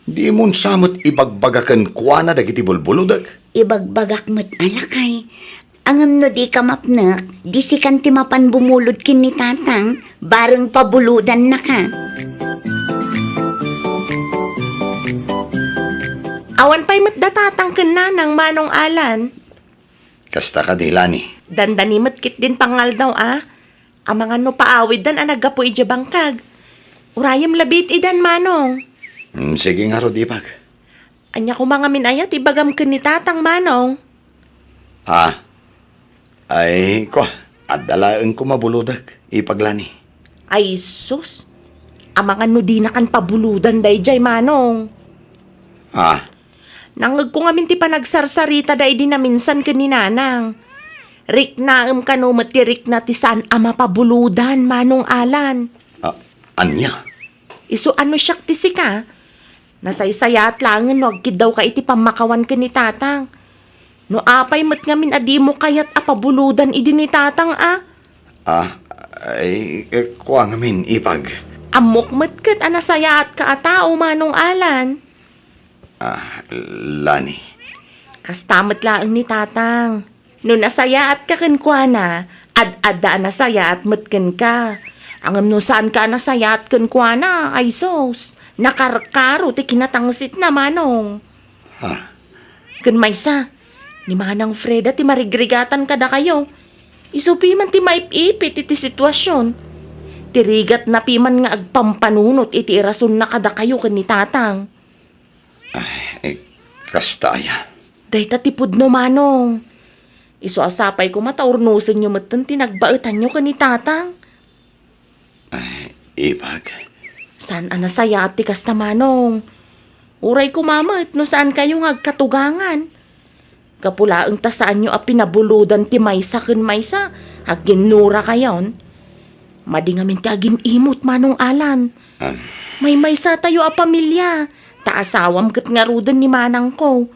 Dimon sa met ibagbaga kenkuana dagiti bulbulodek? Ibagbagak met a, lakay. Ngem no dika mapnek, disikan ti mapan bumulod ken ni tatang, bareng pabulodannaka. Awan pay met da tatang ken nanang, Manong Alan. Kasta kadi, Lani? Dandani met ketdin pangaldaw a. Amangan no paawiddan a naggapu idiay bangkag. Urayem labi iti idan, Manong. Mm, sige ngarud, Ipag. Ania koma ngamin aya ti ibagam ken ni tatang, Manong? Ah. Ay, kua, adda laeng koma bulodek, Ipag Lani. Ay, sus. Amangan no dinakan pabulodan daydiay, Manong. Ah, Nangngegko ngamin ti panagsarsaritada idi naminsan ken ni Nanang. Riknaem kano met ti rikna ti saan a mapabulodan, Manong Alan. Ah, ania? Isu a no siak ti sika, nasaysayaat laengen no agkiddawka iti pammakawan ken ni Tatang. No apay met ngamin a dimo kayat a pabulodan idi ni Tatang a? Ah, ay, eh, kua ngamin, Ipag. Ammok met ket a nasayaatka a tao, Manong Alan. Ah, Lani. Kasta met laeng ni Tatang. No nasayaatka kenkuana, ad-adda a nasayaat met kenka. Ngem no saanka a nasayaat kenkuana, ay sus, nakarkaro ti kinatangsitna, Manong. Ha? Ken maysa, ni Manang Freda ti marigrigatan kadakayo. Isu piman ti maip-ipit iti situasion. Ti rigatna piman nga agpampanunot iti irasonna kadakayo ken ni Tatang. Ay, eh, kasta aya? Dayta ti pudno, Manong. Isu a sapay koma ta urnosenyo metten ti nagbaetanyo ken ni Tatang. Ay, Ipag. Saan a nasayaat ti kasta, Manong. Uray koma met no saankayo nga agkatugangan. Gapu laeng ta saanyo a pinabulodan ti maysa ken maysa, aginnurakayon. Madi ngamin ti agim-imot, Manong Alan. Am. Maymaysatayo a pamilia, ta asawam ket ngaruden ni manangko.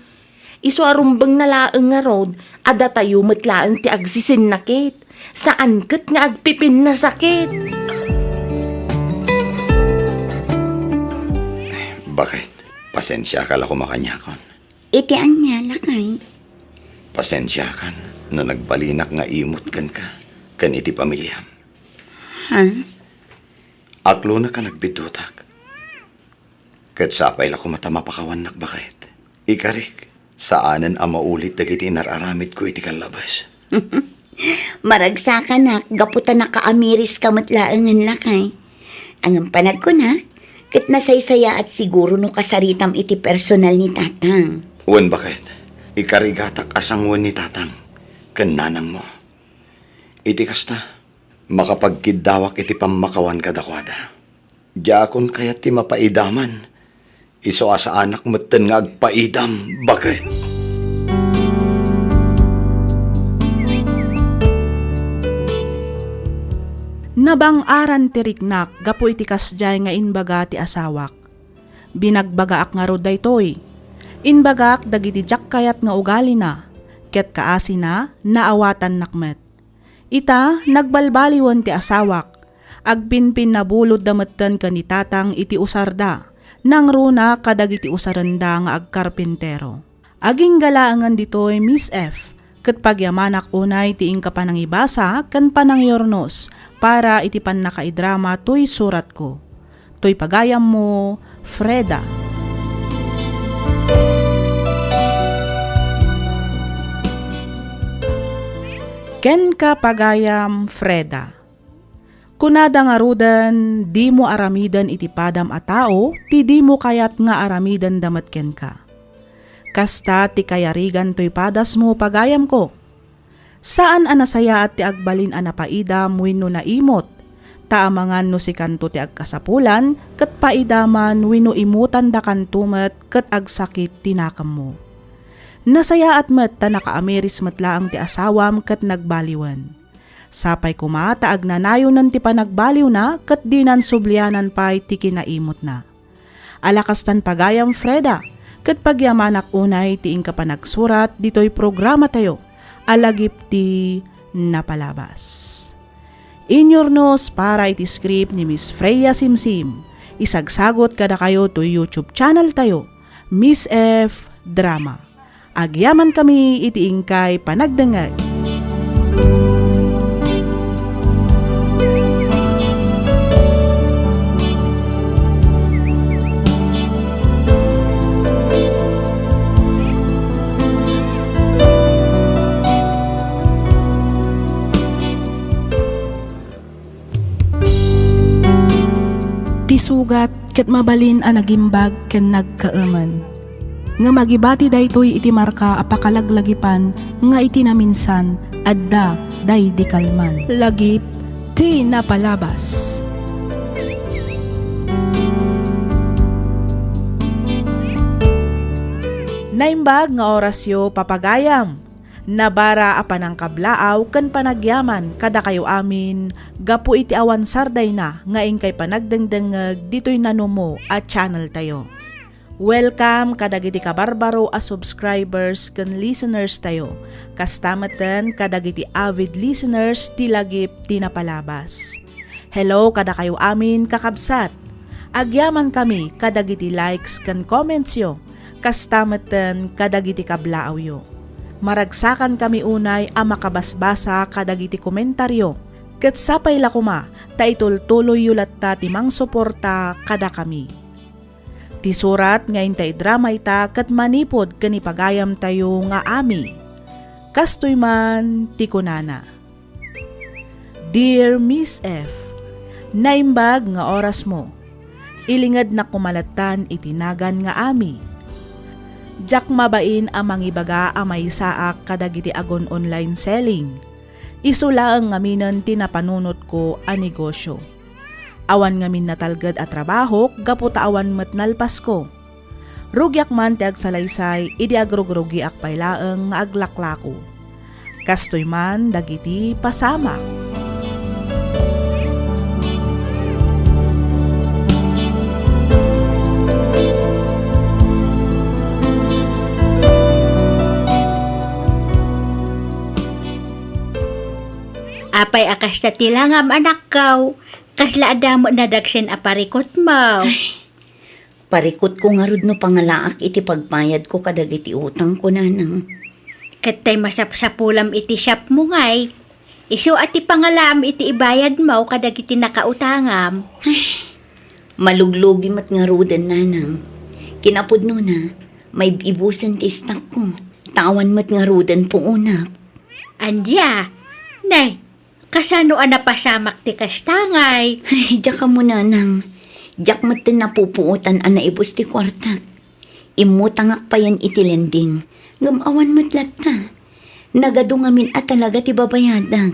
Isu a rumbengna laeng ngarud a datayo met laeng ti agsisinnakit, saan ket nga agpipinnasakit. Bakit? Pasensiaka la koma kaniakon. Iti ania, lakay? Pasensiakan no nagbalinak nga imot kenka ken iti pamiliam. Ha? Aklonek a nagbiddutak. Ket sapay la koma ta mapakawannak, baket. Ikarik, saanen a maulit dagiti inar-aramidko iti kallabes. Maragsakanak gapu ta nakaamiriska met laengen, lakay. Ngem panagkunak, ket nasaysayaat siguro no kasaritam iti personal ni Tatang. Wen, baket. Ikarigatak a sangoen ni Tatang ken nanangmo. Iti kasta, makapagkiddawak iti pammakawan kadakuada. Diakon kayat ti mapaidaman. Isu a saanak metten nga agpaidam, baket. Nabang-aran ti riknak gapu iti kasdiay nga imbaga ti asawak. Binagbagaak ngarud daytoy. Imbagak dagiti diak kayat nga ugalina, ket kaasina, naawatannak met. Ita, nagbalbaliwen ti asawak. Agpinpinnabulodda metten ken ni tatang iti usarda. Nangruna kadagiti usarenda nga agkarpintero. Agingga laengen ditoy, Miss F, ket pagyamanak unay ti inka panangibasa ken panangyurnos para iti pannakaidrama toy suratko. Toy pagayammo, Freda. Kenka, pagayam Freda. Kunada ngaruden, dimo aramiden iti padam a tao ti dimo kayat nga aramidenda met kenka. Kasta ti kayarigan toy padasmo, pagayamko. Saan a nasayaat ti agbalin a napaidam wenno naimut, ta amangan no sikanto ti agkasapulan ket paidaman wenno imutandakanto met ket agsakit ti nakemmo. Nasayaat met ta nakaamiris met laeng ti asawam ket nagbaliwen. Sapay koma ta agnanayonen ti panagbaliwna ket dinan sublianan pay ti kinaimutna. Ala kastan, pagayam Freda, ket pagyamanak unay ti inka panagsurat ditoy programatayo a lagip ti napalabas. Inyurnos para iti script ni Miss Freya Simsim. Isagsagot kadakayo toy YouTube channel tayo, Miss F Drama. Agyamankami iti inkay panagdengngeg. Ti sugat ket mabalin a nagimbag ken nagkaemen. Ngem agibati daytoy iti marka a pakalaglagipan nga iti naminsan, adda daydi kalman. Lagip ti napalabas. Naimbag nga orasyo, papagayam. Nabara a panangkablaaw ken panagyaman kadakayo amin gapu iti awan sardayna nga inkay panagdengdengngeg ditoy nanumo a channel tayo. Welcome kadagiti kabarbaro a subscribers ken listeners tayo, kasta metten kadagiti avid listeners ti Lagip ti Napalabas. Hello kadakayo amin, kakabsat! Agyamankami kadagiti likes ken commentsyo, kasta metten kadagiti kablaawyo. Maragsakankami unay a makabasbasa kadagiti komentaryo, ket sapay la koma ta itultuloyyo latta ti mangsuporta kadakami. Ti surat nga inta idrama ita ket manipud ken ipagayamtayo nga Ami. Kastoy man ti kunana. Dear Miss F, naimbag nga orasmo. Ilingednak koma lattan iti nagan nga Ami. Diak mabain a mangibaga a maysaak kadagiti agon-online selling. Isu laeng ngaminen ti napanunotko a negosio. Awan ngamin natalged a trabahok gapu ta awan met nalpasko. Rugiak man ti agsalaysay idi agrugrugiak pay laeng nga aglaklako. Kastoy man dagiti pasamak. Apay a kasta ti langam, anakko? Kasla adda met nadagsen a parikutmo? Parikutko ngarud no pangalaak iti pagbayadko kadagiti utangko, nanang. Ket tay masapsapulam iti siapmo ngay, isu a ti pangalaam iti ibayadmo kadagiti nakautangam. Maluglugi met ngaruden, nanang. Kinapudnona, maib-ibusen ti istakko, ta awan met ngaruden puonak. Ania? Nay, kasano a napasamak ti kasta ngay? Ay, diak ammo, nanang. Diak metten napupuotan a naibus ti kuartak. Immutangak payen iti lending, ngem awan met latta. Nagadu ngamin a talaga ti babayadak.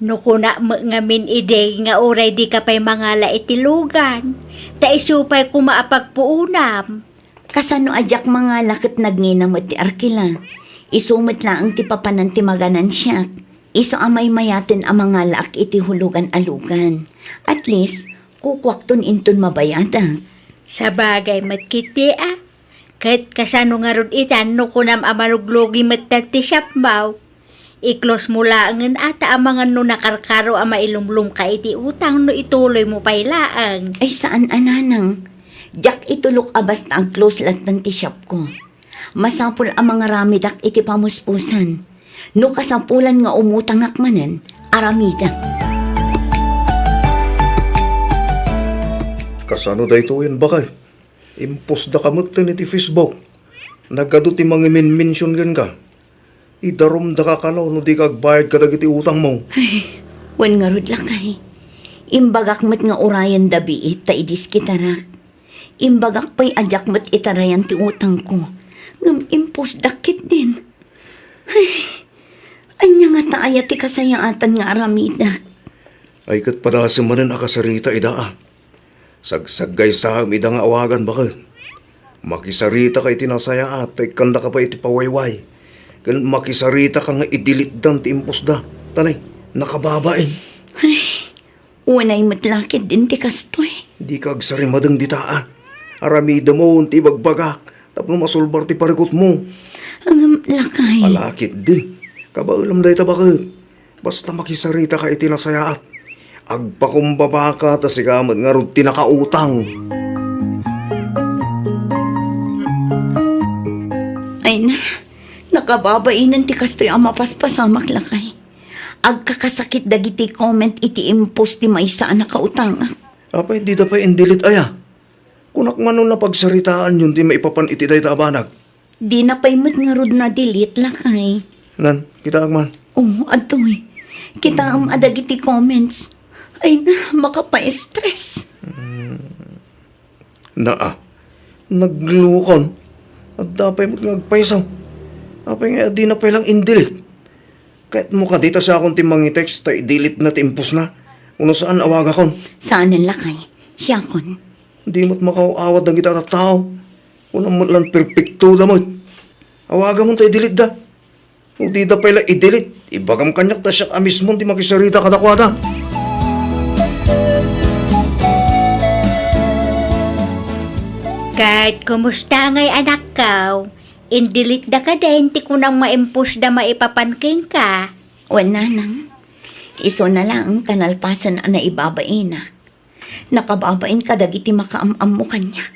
No kunak met ngamin idi nga uray dika pay mangala iti lugan, ta isu pay koma a pagpuonam. Kasano a diak mangala ket nagngina met ti arkila? Isu met laeng ti papanan ti maganansiak. Isu a maymayaten a mangalaak iti hulugan a lugan. At least, kukuakton inton mabayadak. Sabagay met ketdi a. Ket kasano ngarud ita no kunam a maluglugi metten ti shop mo? I-close mo laengen ata amangan no nakarkaro a mailumlomka iti utang no ituloymo pay laeng. Ay, saan a, nanang. Diak itulok a basta ag-close lattan ti shopko. Masapul a mangaramidak iti pamuspusan. No kasapulan nga umutangak manen, aramidek. Kasano daytoyen, baket? Impostdaka metten iti Facebook. Nagadu ti mangimenmension kenka. Idarumdaka kano no dika agbayad kadagiti utangmo. Ay, wen ngarud, lakay. Imbagak met nga urayenda biit ta idiskitarak. Imbagak pay a diak met itarayan ti utangko. Ngem impostdak ketdin. Ay, ania ngata aya ti kasayaatan nga aramidek? Ay, ket padasem manen a kasarita ida a. Sagsaggaysaem ida nga awagan, baket. Makisaritaka iti nasayaat ta ikkandaka pay iti pawayway. Ken makisaritaka nga i-delete-dan ti impostda. Tanay, nakababain. Ay, unay met la ketdin ti kastoy. Dika agsarimadeng dita a. Aramidemon ti ibagbagak tapno masulbar ti parikutmo. Ngem, lakay. Ala ketdin. Kabaelam dayta, baket. Basta makisaritaka iti nasayaat. Agpakumbabaka ta sika met ngarud ti nakautang. Ay na, nakababainen ti kastoy a mapaspasamak, lakay. Agkakasakit dagiti comment iti impost ti maysa a nakautangak. Apay, dida pay in-delete aya? Kunak, mano napagsaritaanyon ti maipapan iti dayta a banag? Dina pay met ngarud na-delete, lakay. Nan, kitaak man. Oh, adtoy. Kitaem a dagiti comments. Ay na, makapa-stress. Hmm. Naa, naglukon. Adda pay met nga agpayso. Apay nga dina pay lang in-delete? Kayatmo kadi ta siakon ti mangi-text ta i-delete na ti impostna? Wenno saan a awagakon? Saanen, lakay. Siakon. Di met makaaw-awat dagita a tattao. Kunam met lan perpektoda met. Awagamon ta i-delete da. No dida pay la i-delete, ibagam kaniak ta siak a mismon ti makisarita kadakuada. Ket kumusta ngay, anakko? In-delete da kadin ti kunam nga impostda maipapan kenka? Wen, nanang. Isuna laeng ta nalpasen a naibabainak. Nakababain kadagiti makaam-ammo kaniak.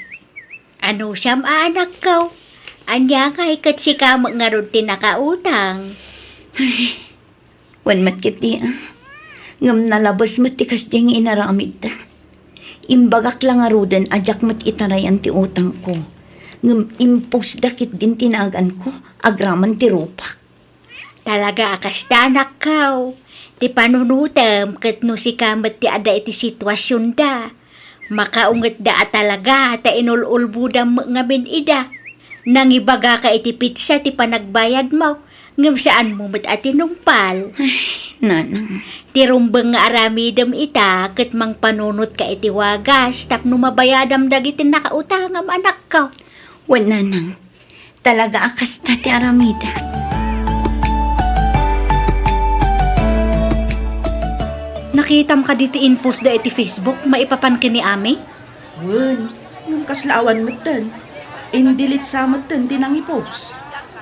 Anusam a, anakko? Ania ngay ket sika met ngarud ti nakautang? Ay, wen met ketdi a. Ngem nalabes met ti kasdiay nga inaramidda. Imbagak la ngaruden a diak met itarayan ti utangko. Ngem impostda ketdin ti naganko agraman ti rupak. Talaga a kasta, anakko. Ti panunotem ket no sika met ti adda iti situasionda, makaungetda a talaga ta inul-ulbodam met ngamin ida. Nangibagaka iti petsa ti panagbayadmo, ngem saanmo met a tinungpal. Ay, nanang. Ti rumbeng nga aramidem ita ket mangpanunotka iti wagas tapno mabayadam dagiti nakautangam, anakko. Wen, nanang. Talaga a kasta ti aramidek. Nakitam kadi ti impostda iti Facebook maipapan ken ni Ami? Wen, ngem kasla awan metten. In-delete sa metten ti nangipost.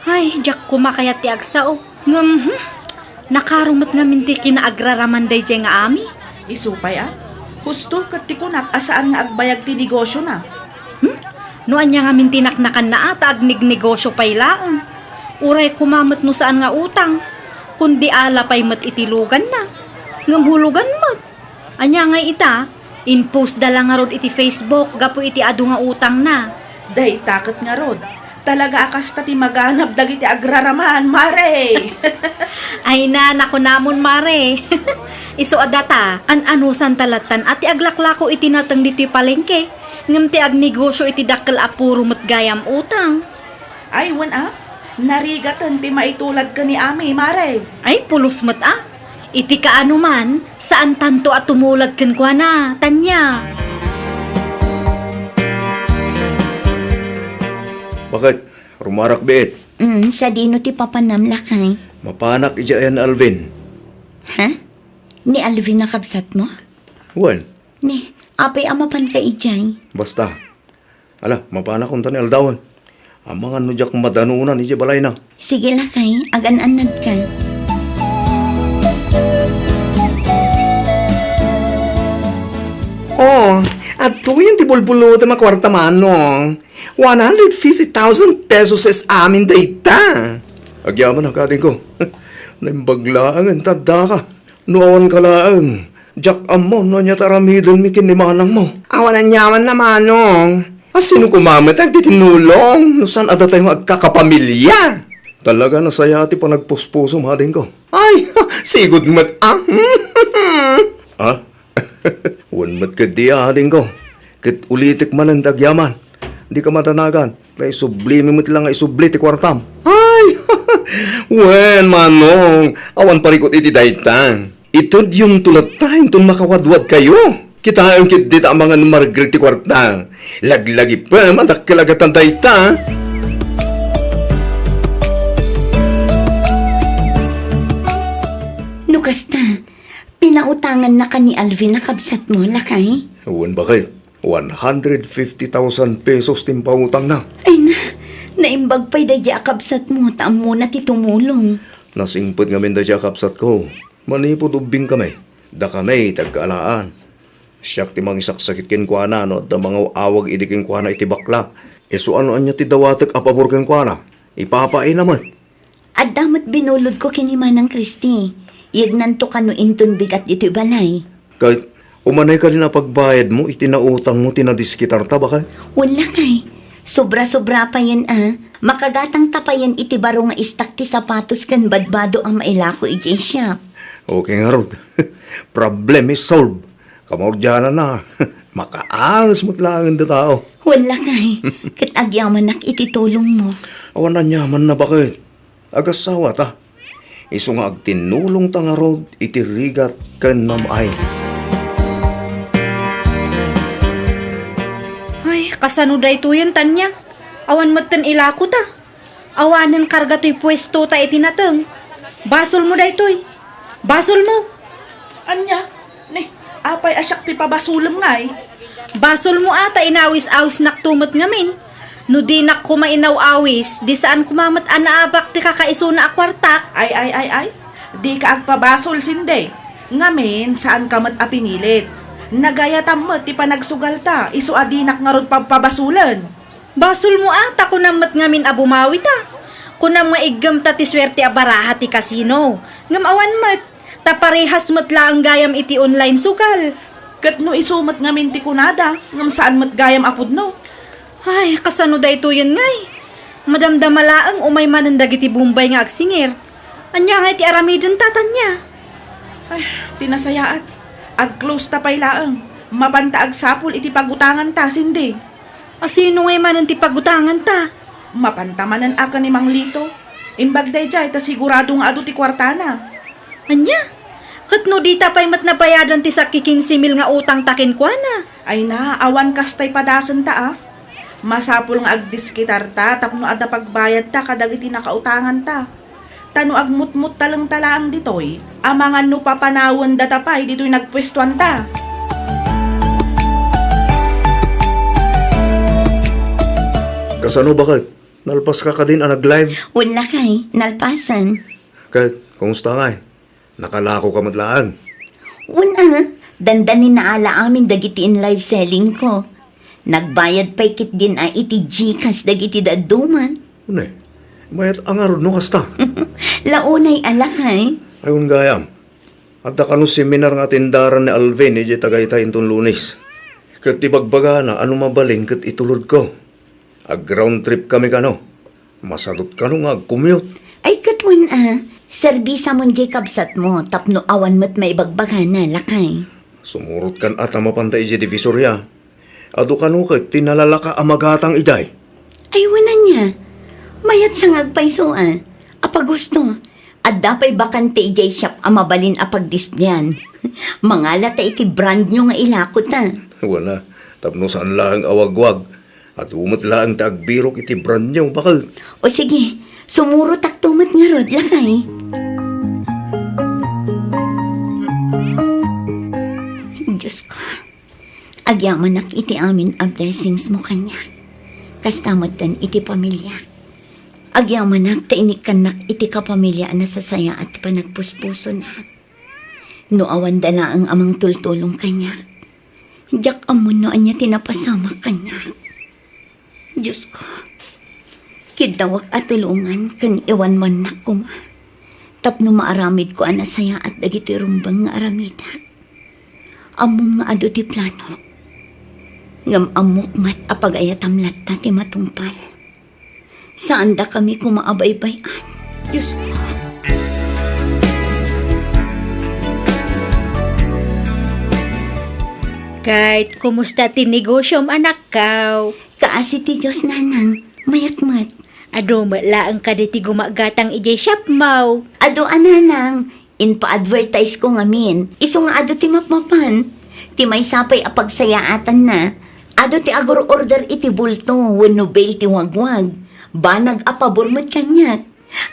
Ay, diak koma kayat ti agsao. Ngem, hmm, nakaro met ngamin ti kinaagraraman daydiay nga Ami. Isu pay a, husto ket ti kunak a saan nga agbayag ti negosiona. Hmm? No ania ngamin ti naknakanna a ta agnegnegosio pay laeng. Uray koma met no saan nga utang, kundi ala pay met iti luganna. Ngem hulugan met. Ania ngay ita? Impostda la ngarud iti Facebook gapu iti adu nga utangna. Dayta ket ngarud, talaga a kasta ti maganab dagiti agraraman, Mare! Ay na, nakunamon, Mare. Isu a data, an-anusanta lattan a ti aglaklako iti nateng ditoy palengke, ngem ti agnegosio iti dakkel a puro met gayam utang. Ay, wen a, narigaten ti maitulad ken ni Ami, Mare. Ay, pulos met a. Iti kaano man, saantanto a tumulad kenkuana, Tanya. Baket, rumarak biit? Mm, sadino ti papanam, lakay? Mapanak idiay a Alvin. Ha? Ni Alvin a kabsatmo? Wen. Ni, apay a mapanka idiay? Basta. Ala, mapanak unta ni aldawen. Amangan no diak madanunan idiay balayna. Sige, lakay, agan-annadka. Oh, adtoyen ti bulbulutem a kuarta, Manong. One hundred fifty thousand pesos is amin dayta. Agyamanak, adingko. Naimbag laeng ta addaka. No awanka laeng, diak ammo no ania ti aramidenmi ken ni manangmo. Awan aniamanna, Manong. A, sino koma met ti tinulong no saan a datay nga agkakapamilya? Talaga nasayaat ti panagpuspusom, adingko. Ay, sigud met, a. Ha? Wen met ketdi, adingko. Ket ulitek manen ti agyaman. Dika madanagan. Ta isublimi met la nga isubli ti kuartam. Ay! Wen, Manong, awan parikut iti dayta. Itedyonto latta inton makawadwadkayo. Kitaem ketdi ta amangan ni Margaret ti kuarta. Laglagipem a dakkel a gatad dayta. No kasta, pinautangannaka ni Alvin a kabsatmo, lakay? Wen, baket. One hundred fifty thousand pesos ti impautangna. Ay na, naimbag pay daydi a kabsatmo ta ammona ti tumulong. Nasingpet ngamin daydi a kabsatko. Manipud ubbingkami, dakami ti agkaalaan. Siak ti mangisaksakit kenkuana no adda mangaw-awag idi kenkuana iti bakla. Isu a no ania ti dawatek a pabor kenkuana, ipapaayna met. Adda met binulodko ken ni Manang Christy. Yagnanto kano inton bigat ditoy balay. Ket umanay kadin a pagbayadmo iti nautangmo ti nadiskitarta, baket? Wen, lakay. Sobra-sobra payen a. Makagatangta payen iti baro nga istak ti sapatos ken badbado a mailako idiay shop. Okay ngarud. Problem is solved. Kamaudiananna, makaanges met laengen ti tao. Wen, lakay, ket agyamanak iti tulongmo. Awan aniamanna, baket. Agassawa ta. Isu nga agtinnulongta ngarud iti rigat ken nam-ay. Ay, kasano daytoyen, Tanya? Awan metten ilako ta. Awanen karga toy puesto ta iti nateng. Basolmo daytoy. Basolmo. Ania? Ni, apay a siak ti pabasolem ngay? Basolmo a ta inawis-awisnakto met ngamin. No dinak koma inaw-awis, di saan koma met a naabak ti kakaisuna a kuartak. Ay, ay, ay, ay. Dika agpabasol, Sinde. Ngamin, saanka met a pinilit. Nagayatam met ti panagsugalta, isu a dinak ngarud pabpabasolen. Basolmo a, ta kunam met ngamin a bumawita. Kunam nga iggemta ti suerte a baraha ti kasino. Ngem awan met, ta parehas met laeng gayam iti online sugal. Ket no isu met ngamin ti kunada, ngem saan met gayam a pudno. Ay, kasano daytoyen ngay? Madamdama laeng umay manen dagiti Bombay nga agsingir. Ania ngay ti aramidenta, Tanya? Ay, ti nasayaat. Ag-close ta pay laeng. Mapanta agsapul iti pagutanganta, Sinde. A, sino ngay manen ti pagutanganta? Mapanta manen a ken ni Mang Lito. Imbag daydiay ta sigurado nga adu ti kuartana. Ania? Ket no dita pay met nabayadan ti sakki kinse mil nga utangta kenkuana? Ay na, awan kastay padasenta a. Masapul nga agdiskitarta tapno adda pagbayadta kadagiti nakautanganta. Ta no agmutmuttalengta laeng ditoy, amangan no papanawendata pay ditoy nagpuestuanta. Kasano, baket? Nalpaska kadin a nag-live? Wen, lakay, nalpasen. Ket, kumusta ngay? Nakalakoka met laeng? Wen a, dandani naala amin dagiti in-live selling ko. Nagbayad pay ketdin a iti GCash dagiti dadduma. Unay, mayat a ngarud no kasta. Launay a, lakay. Ay, wen gayam. Adda kano seminar nga atendaran ni Alvin idiay Tagaytay inton Lunes. Ket ibagbagana a no mabalin ket itulodko. Ag-round trip kami kano. Masadot kano nga ag-commute. Ay, ket wen a, serbisamon diay kabsatmo tapno awan met maibagbagana, lakay. Sumurot kan a ta mapanta idiay Divisoria. Adu kano ket ti nalalaka a magatang idiay. Ay, wen ania. Mayat sa nga agpayso a. Apagusto, adda pay bakante idiay shop a mabalin a pagdisplayan. Mangalata iti brand new nga ilakota. Wen a, tapno saan laeng a wagwag. Adu met laeng ti agbirok iti brand new, baket. O sige, sumurotakto met ngarud, lakay. Agyamanak iti amin a blessings mo kaniak. Kasta metten iti pamiliak. Agyamanak ta inikkannak iti kapamilya a nasasayaat ti panagpuspusona. No awanda laeng a mangtultulong kaniak, diak ammo no ania ti napasamak kaniak. Diosko, kiddawak a tulongan ken iwanwannak koma tapno maaramidko a nasayaat dagiti rumbeng nga aramidak. Ammom nga adu ti planok, ngem ammok met a pagayatam latta ti matungpal. Saandakami koma a baybay-an, Diosko. Ket kumusta ti negosiom, anakko? Kaasi ti Dios, nanang. Mayat met. Adu met laeng kadi ti gumagatang idiay shopmo? Adu a, nanang. Impa-advertise ko ngamin. Isu nga adu ti mapmapan. Ti maysa pay a pagsayaatanna, adu ti agur-order iti bulto wenno bale ti wagwag. Banag a pabor met kaniak.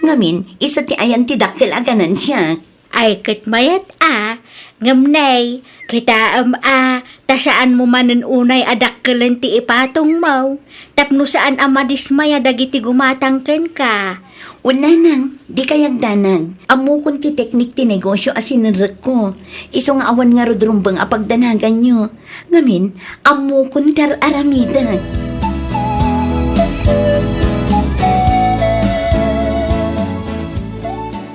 Ngamin, isu ti ayan ti dakkel a ganansiak. Ay, ket mayat a, ngem nay, kitaem a, ta saanmo manen unay a dakkelen ti ipatongmo, tapno saan a madismaya dagiti gumatang kenka. Wen, nanang, dika agdanag. Ammokon ti teknik ti negosio a sinirrekko. Isu nga awan ngarud rumbeng a pagdanaganyo. Ngamin, ammokon ti ar-aramidek.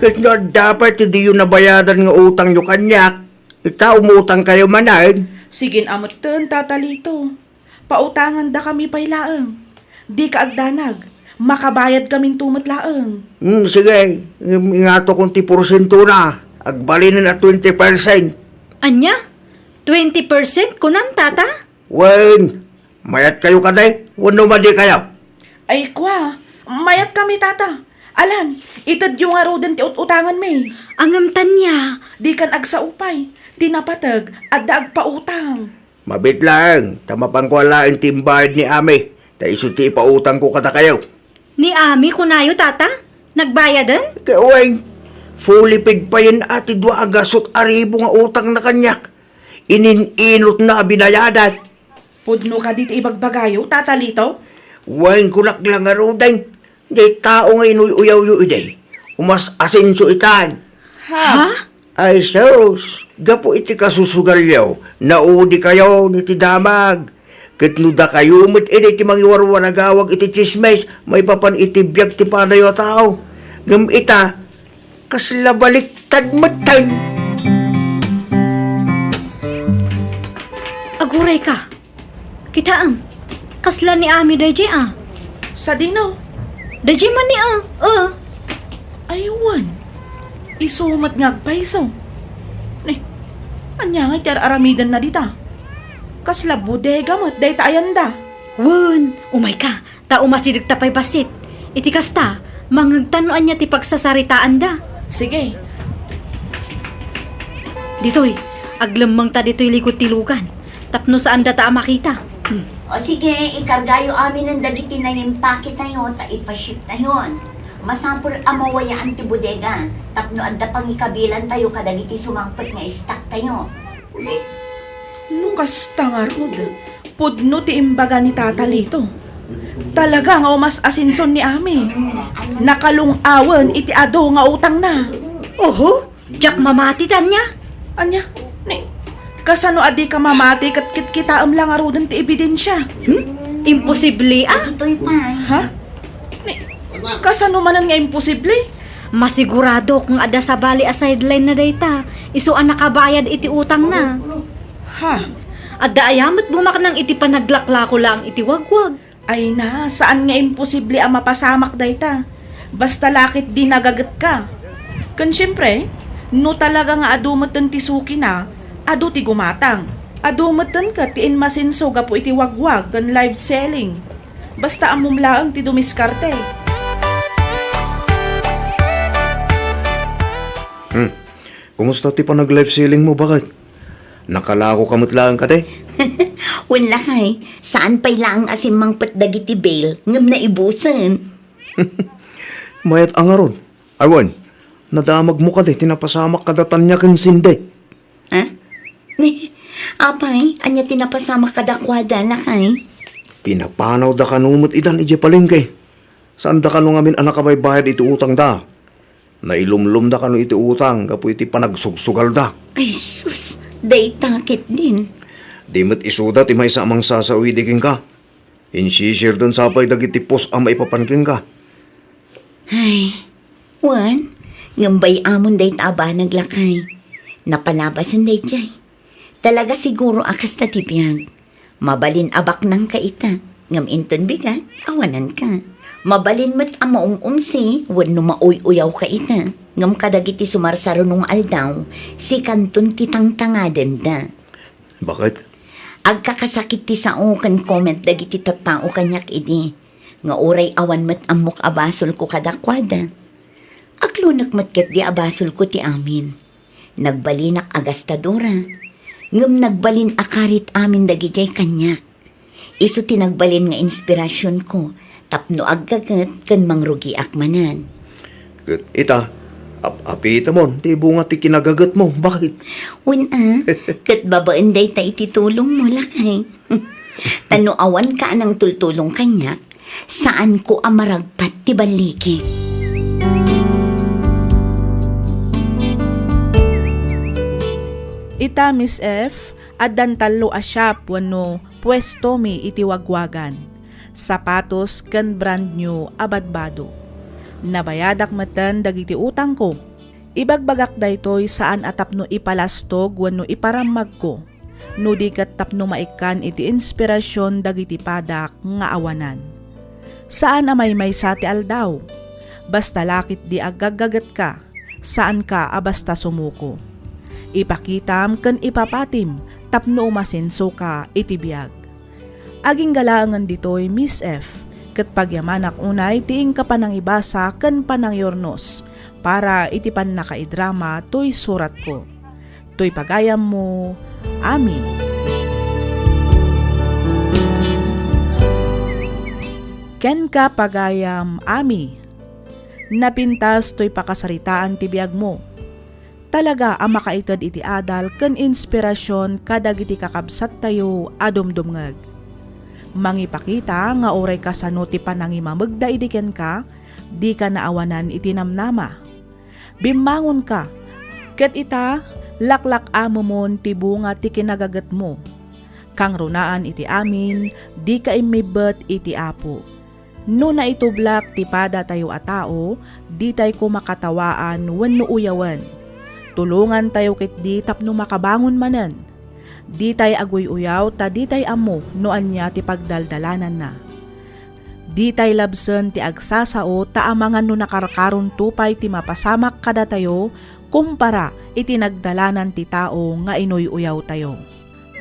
Ket no adda pay ti diyo nabayadan nga utangyo kaniak, ita, umutangkayo manen. Sige a metten, Tata Lito. Pautangandakami pay laeng. Dika agdanag. Makabayadkaminto met laeng. Hmm, sige. Ingatokon ti porsientona. Agbalinen a twenty percent. Ania? Twenty percent kunam, Tata? Wen, mayatkayo kadi wenno madikayo? Ay, kua, mayatkami, Tata. Alan, itedyo ngaruden ti ut-utanganmi. Ngem ania? Dikan agsao pay. Ti napateg, adda agpautang. Mabiit laeng, ta mapanko laeng ti imbayad ni Ami, ta isu ti ipautangko kadakayo. Ni Ami, kunayo, Tata? Nagbayaden? Ket wen, fully paid payen a ti dua a gasut a ribu nga utangna kaniak. Inin-inutna a binayadan. Pudno kadi ti ibagbagayo, Tata Lito? Wen, kunak la ngaruden, diay tao nga inuy-uyawyo idi, umas-asenso itan. Ha? Ha? Ay sus, gapu iti kasusugalyo, naudikayo iti damag. Ket no dakayo met idi ti mangiwarwaragawag iti tsismis maipapan iti biag ti panayo a tao. Ngem ita, kasla baliktad metten. Agurayka. Kitaem, kasla ni Ami daydiay a. Sadino? Daydiay man ni a, a. Ay, wen. Isu met nga agpayso. Ni, ania ngay ti ar-aramidenna dita? Kasla bodega met dayta ayanda. Wen, umayka, ta umasidegta pay bassit. Iti kasta, mangngegta no ania ti pagsasaritaanda. Sige. Ditoy, aglemmengta ditoy likud ti lugan, tapno saandata a makita. Hmm. O sige, ikargayo aminen dagiti naimpaketayo ta ipashiptayon. Masapul a mawayaan ti bodega tapno adda pangikabilantayo kadagiti sumangpet nga stocktayo. No kasta ngarud, pudno ti imbaga ni Tata Lito. Talaga nga umas-asenson ni Ami. Nakalung-awen iti adu nga utangna. Oho, diak mamati, Tanya. Ania? Ni, kasano a dika mamati ket kitkitaem la ngaruden ti ebidensia? Hmm? Imposible, a. Ditoy pay. Ha? Ni, kasano manen nga imposible? Masiguradok nga adda sabali a sideline na dayta. Isu a nakabayad iti utangna. Ha? Adda aya met bumaknang iti panaglaklako laeng iti wagwag. Ay na, saan nga imposible a mapasamak dayta. Basta la ket di nagagetka. Ken siempre, no talaga nga adu metten ti sukina, adu ti gumatang. Adu metten ket ti inmasenso gapu iti wagwag ken live selling. Basta ammom laeng ti dumiskarte. Hmm. Kumusta ti panag-live selling mo, baket? Nakalakoka met laeng kadi? Wen lakay, saan pay laeng a simmangpet dagiti bale ngem naibusen. Mayat a ngarud. Ay wen, nadamagmo kadi ti napasamak kada Tanya ken Cindy? Ha? Ni, Apay, ania ti napasamak kadakuada, lakay? Pinapanawda kano met idan idiay palengke. Saanda kano ngamin a nakabaybayad iti utangda. Nailumlomda kano iti utang gapu iti panagsugsugalda. Ay sus, dayta ketdin. Di met isuda ti maysa a mangsasao idi kenka. Insisirden sa pay dagiti pos a maipapan kenka. Ay, wen, ngem bay-amon dayta a banag, lakay. Napalabasen daydiay. Talaga siguro a kasta ti biag. Mabalin a baknangka ita, ngem inton bigat, awananka. Mabalin met a maum-umsi wenno mauy-uyawka ita, ngem kadagiti sumarsarunong nga aldaw, sikanton ti tangtangadenda. Baket? Agkakasakit ti sao ken comment dagiti tattao kaniak idi, nga uray awan met ammok a basolko kadakuada. Aklonek met ketdi a basolko ti amin. Nagbalinak a gastadora, ngem nagbalin a karit amin dagidiay kaniak. Isu ti nagbalin nga inspirasionko tapno aggaget ken mangrugiak manen. Ket ita, ap-apitemon ti bunga ti kinagagetmo, baket? Wen a, ket babaen dayta iti tulongmo, lakay. Ta no awanka a nangtultulong kaniak, saanko a maragpat ti balligi. Ita, Miss F, addan tallo a shop wenno puestomi iti wagwagan, sapatos ken brand new a badbado. Nabayadak metten dagiti utangko. Ibagbagak daytoy saan a tapno ipalastog wenno iparammagko, no di ket tapno maikkan iti inspirasion dagiti padak nga awanan. Saan a maymaysa ti aldaw. Basta la ketdi aggaggagetka, saanka a basta sumuko. Ipakitam ken ipapatim tapno umasensoka iti biag. Agingga laengen ditoy, Miss F, ket pagyamanak unay ti inka panangibasa ken panangiurnos para iti pannakaidrama toy suratko. Toy pagayammo, Ami. Kenka, pagayam, Ami. Napintas toy pakasaritaan ti biagmo. Talaga a makaited iti adal ken inspirasion kadagiti kakabsattayo a dumdumngeg. Mangipakita nga uray kasano ti panangimamegda idi kenka, dika naawanan iti namnama. Bimmangonka, ket ita, laklak-amemon ti bunga ti kinagagetmo. Kangrunaan iti amin, dika immibbet iti Apo. No naitublak ti padatayo a tao, ditay koma katawaan wenno uyawen. Tulongantayo ketdi tapno makabangon manen. Ditay aguy-uyaw ta ditay ammo no ania ti pagdaldalananna. Ditay labsen ti agsasao ta amangan no nakarkaronto pay ti mapasamak kadatayo kumpara iti nagdalanan ti tao nga inuy-uyawtayo.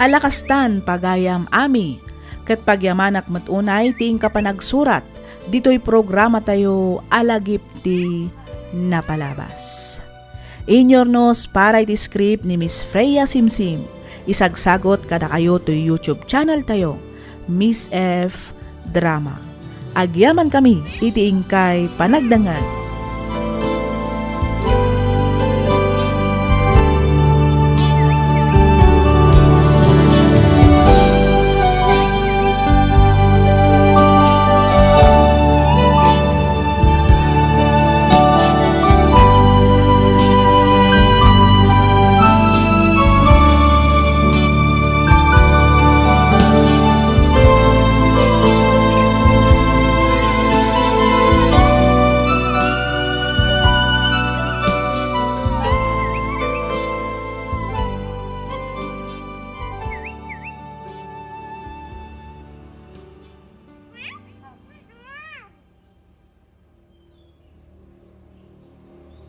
Ala kastan, pagayam Ami, ket pagyamanak met unay ti inka panagsurat ditoy programatayo a Lagip ti Napalabas. Inyurnos para iti script ni Miss Freya Simsim. Isagsagot kadakayo toy YouTube channel tayo, Miss F Drama. Agyamankami iti inkay panagdangag.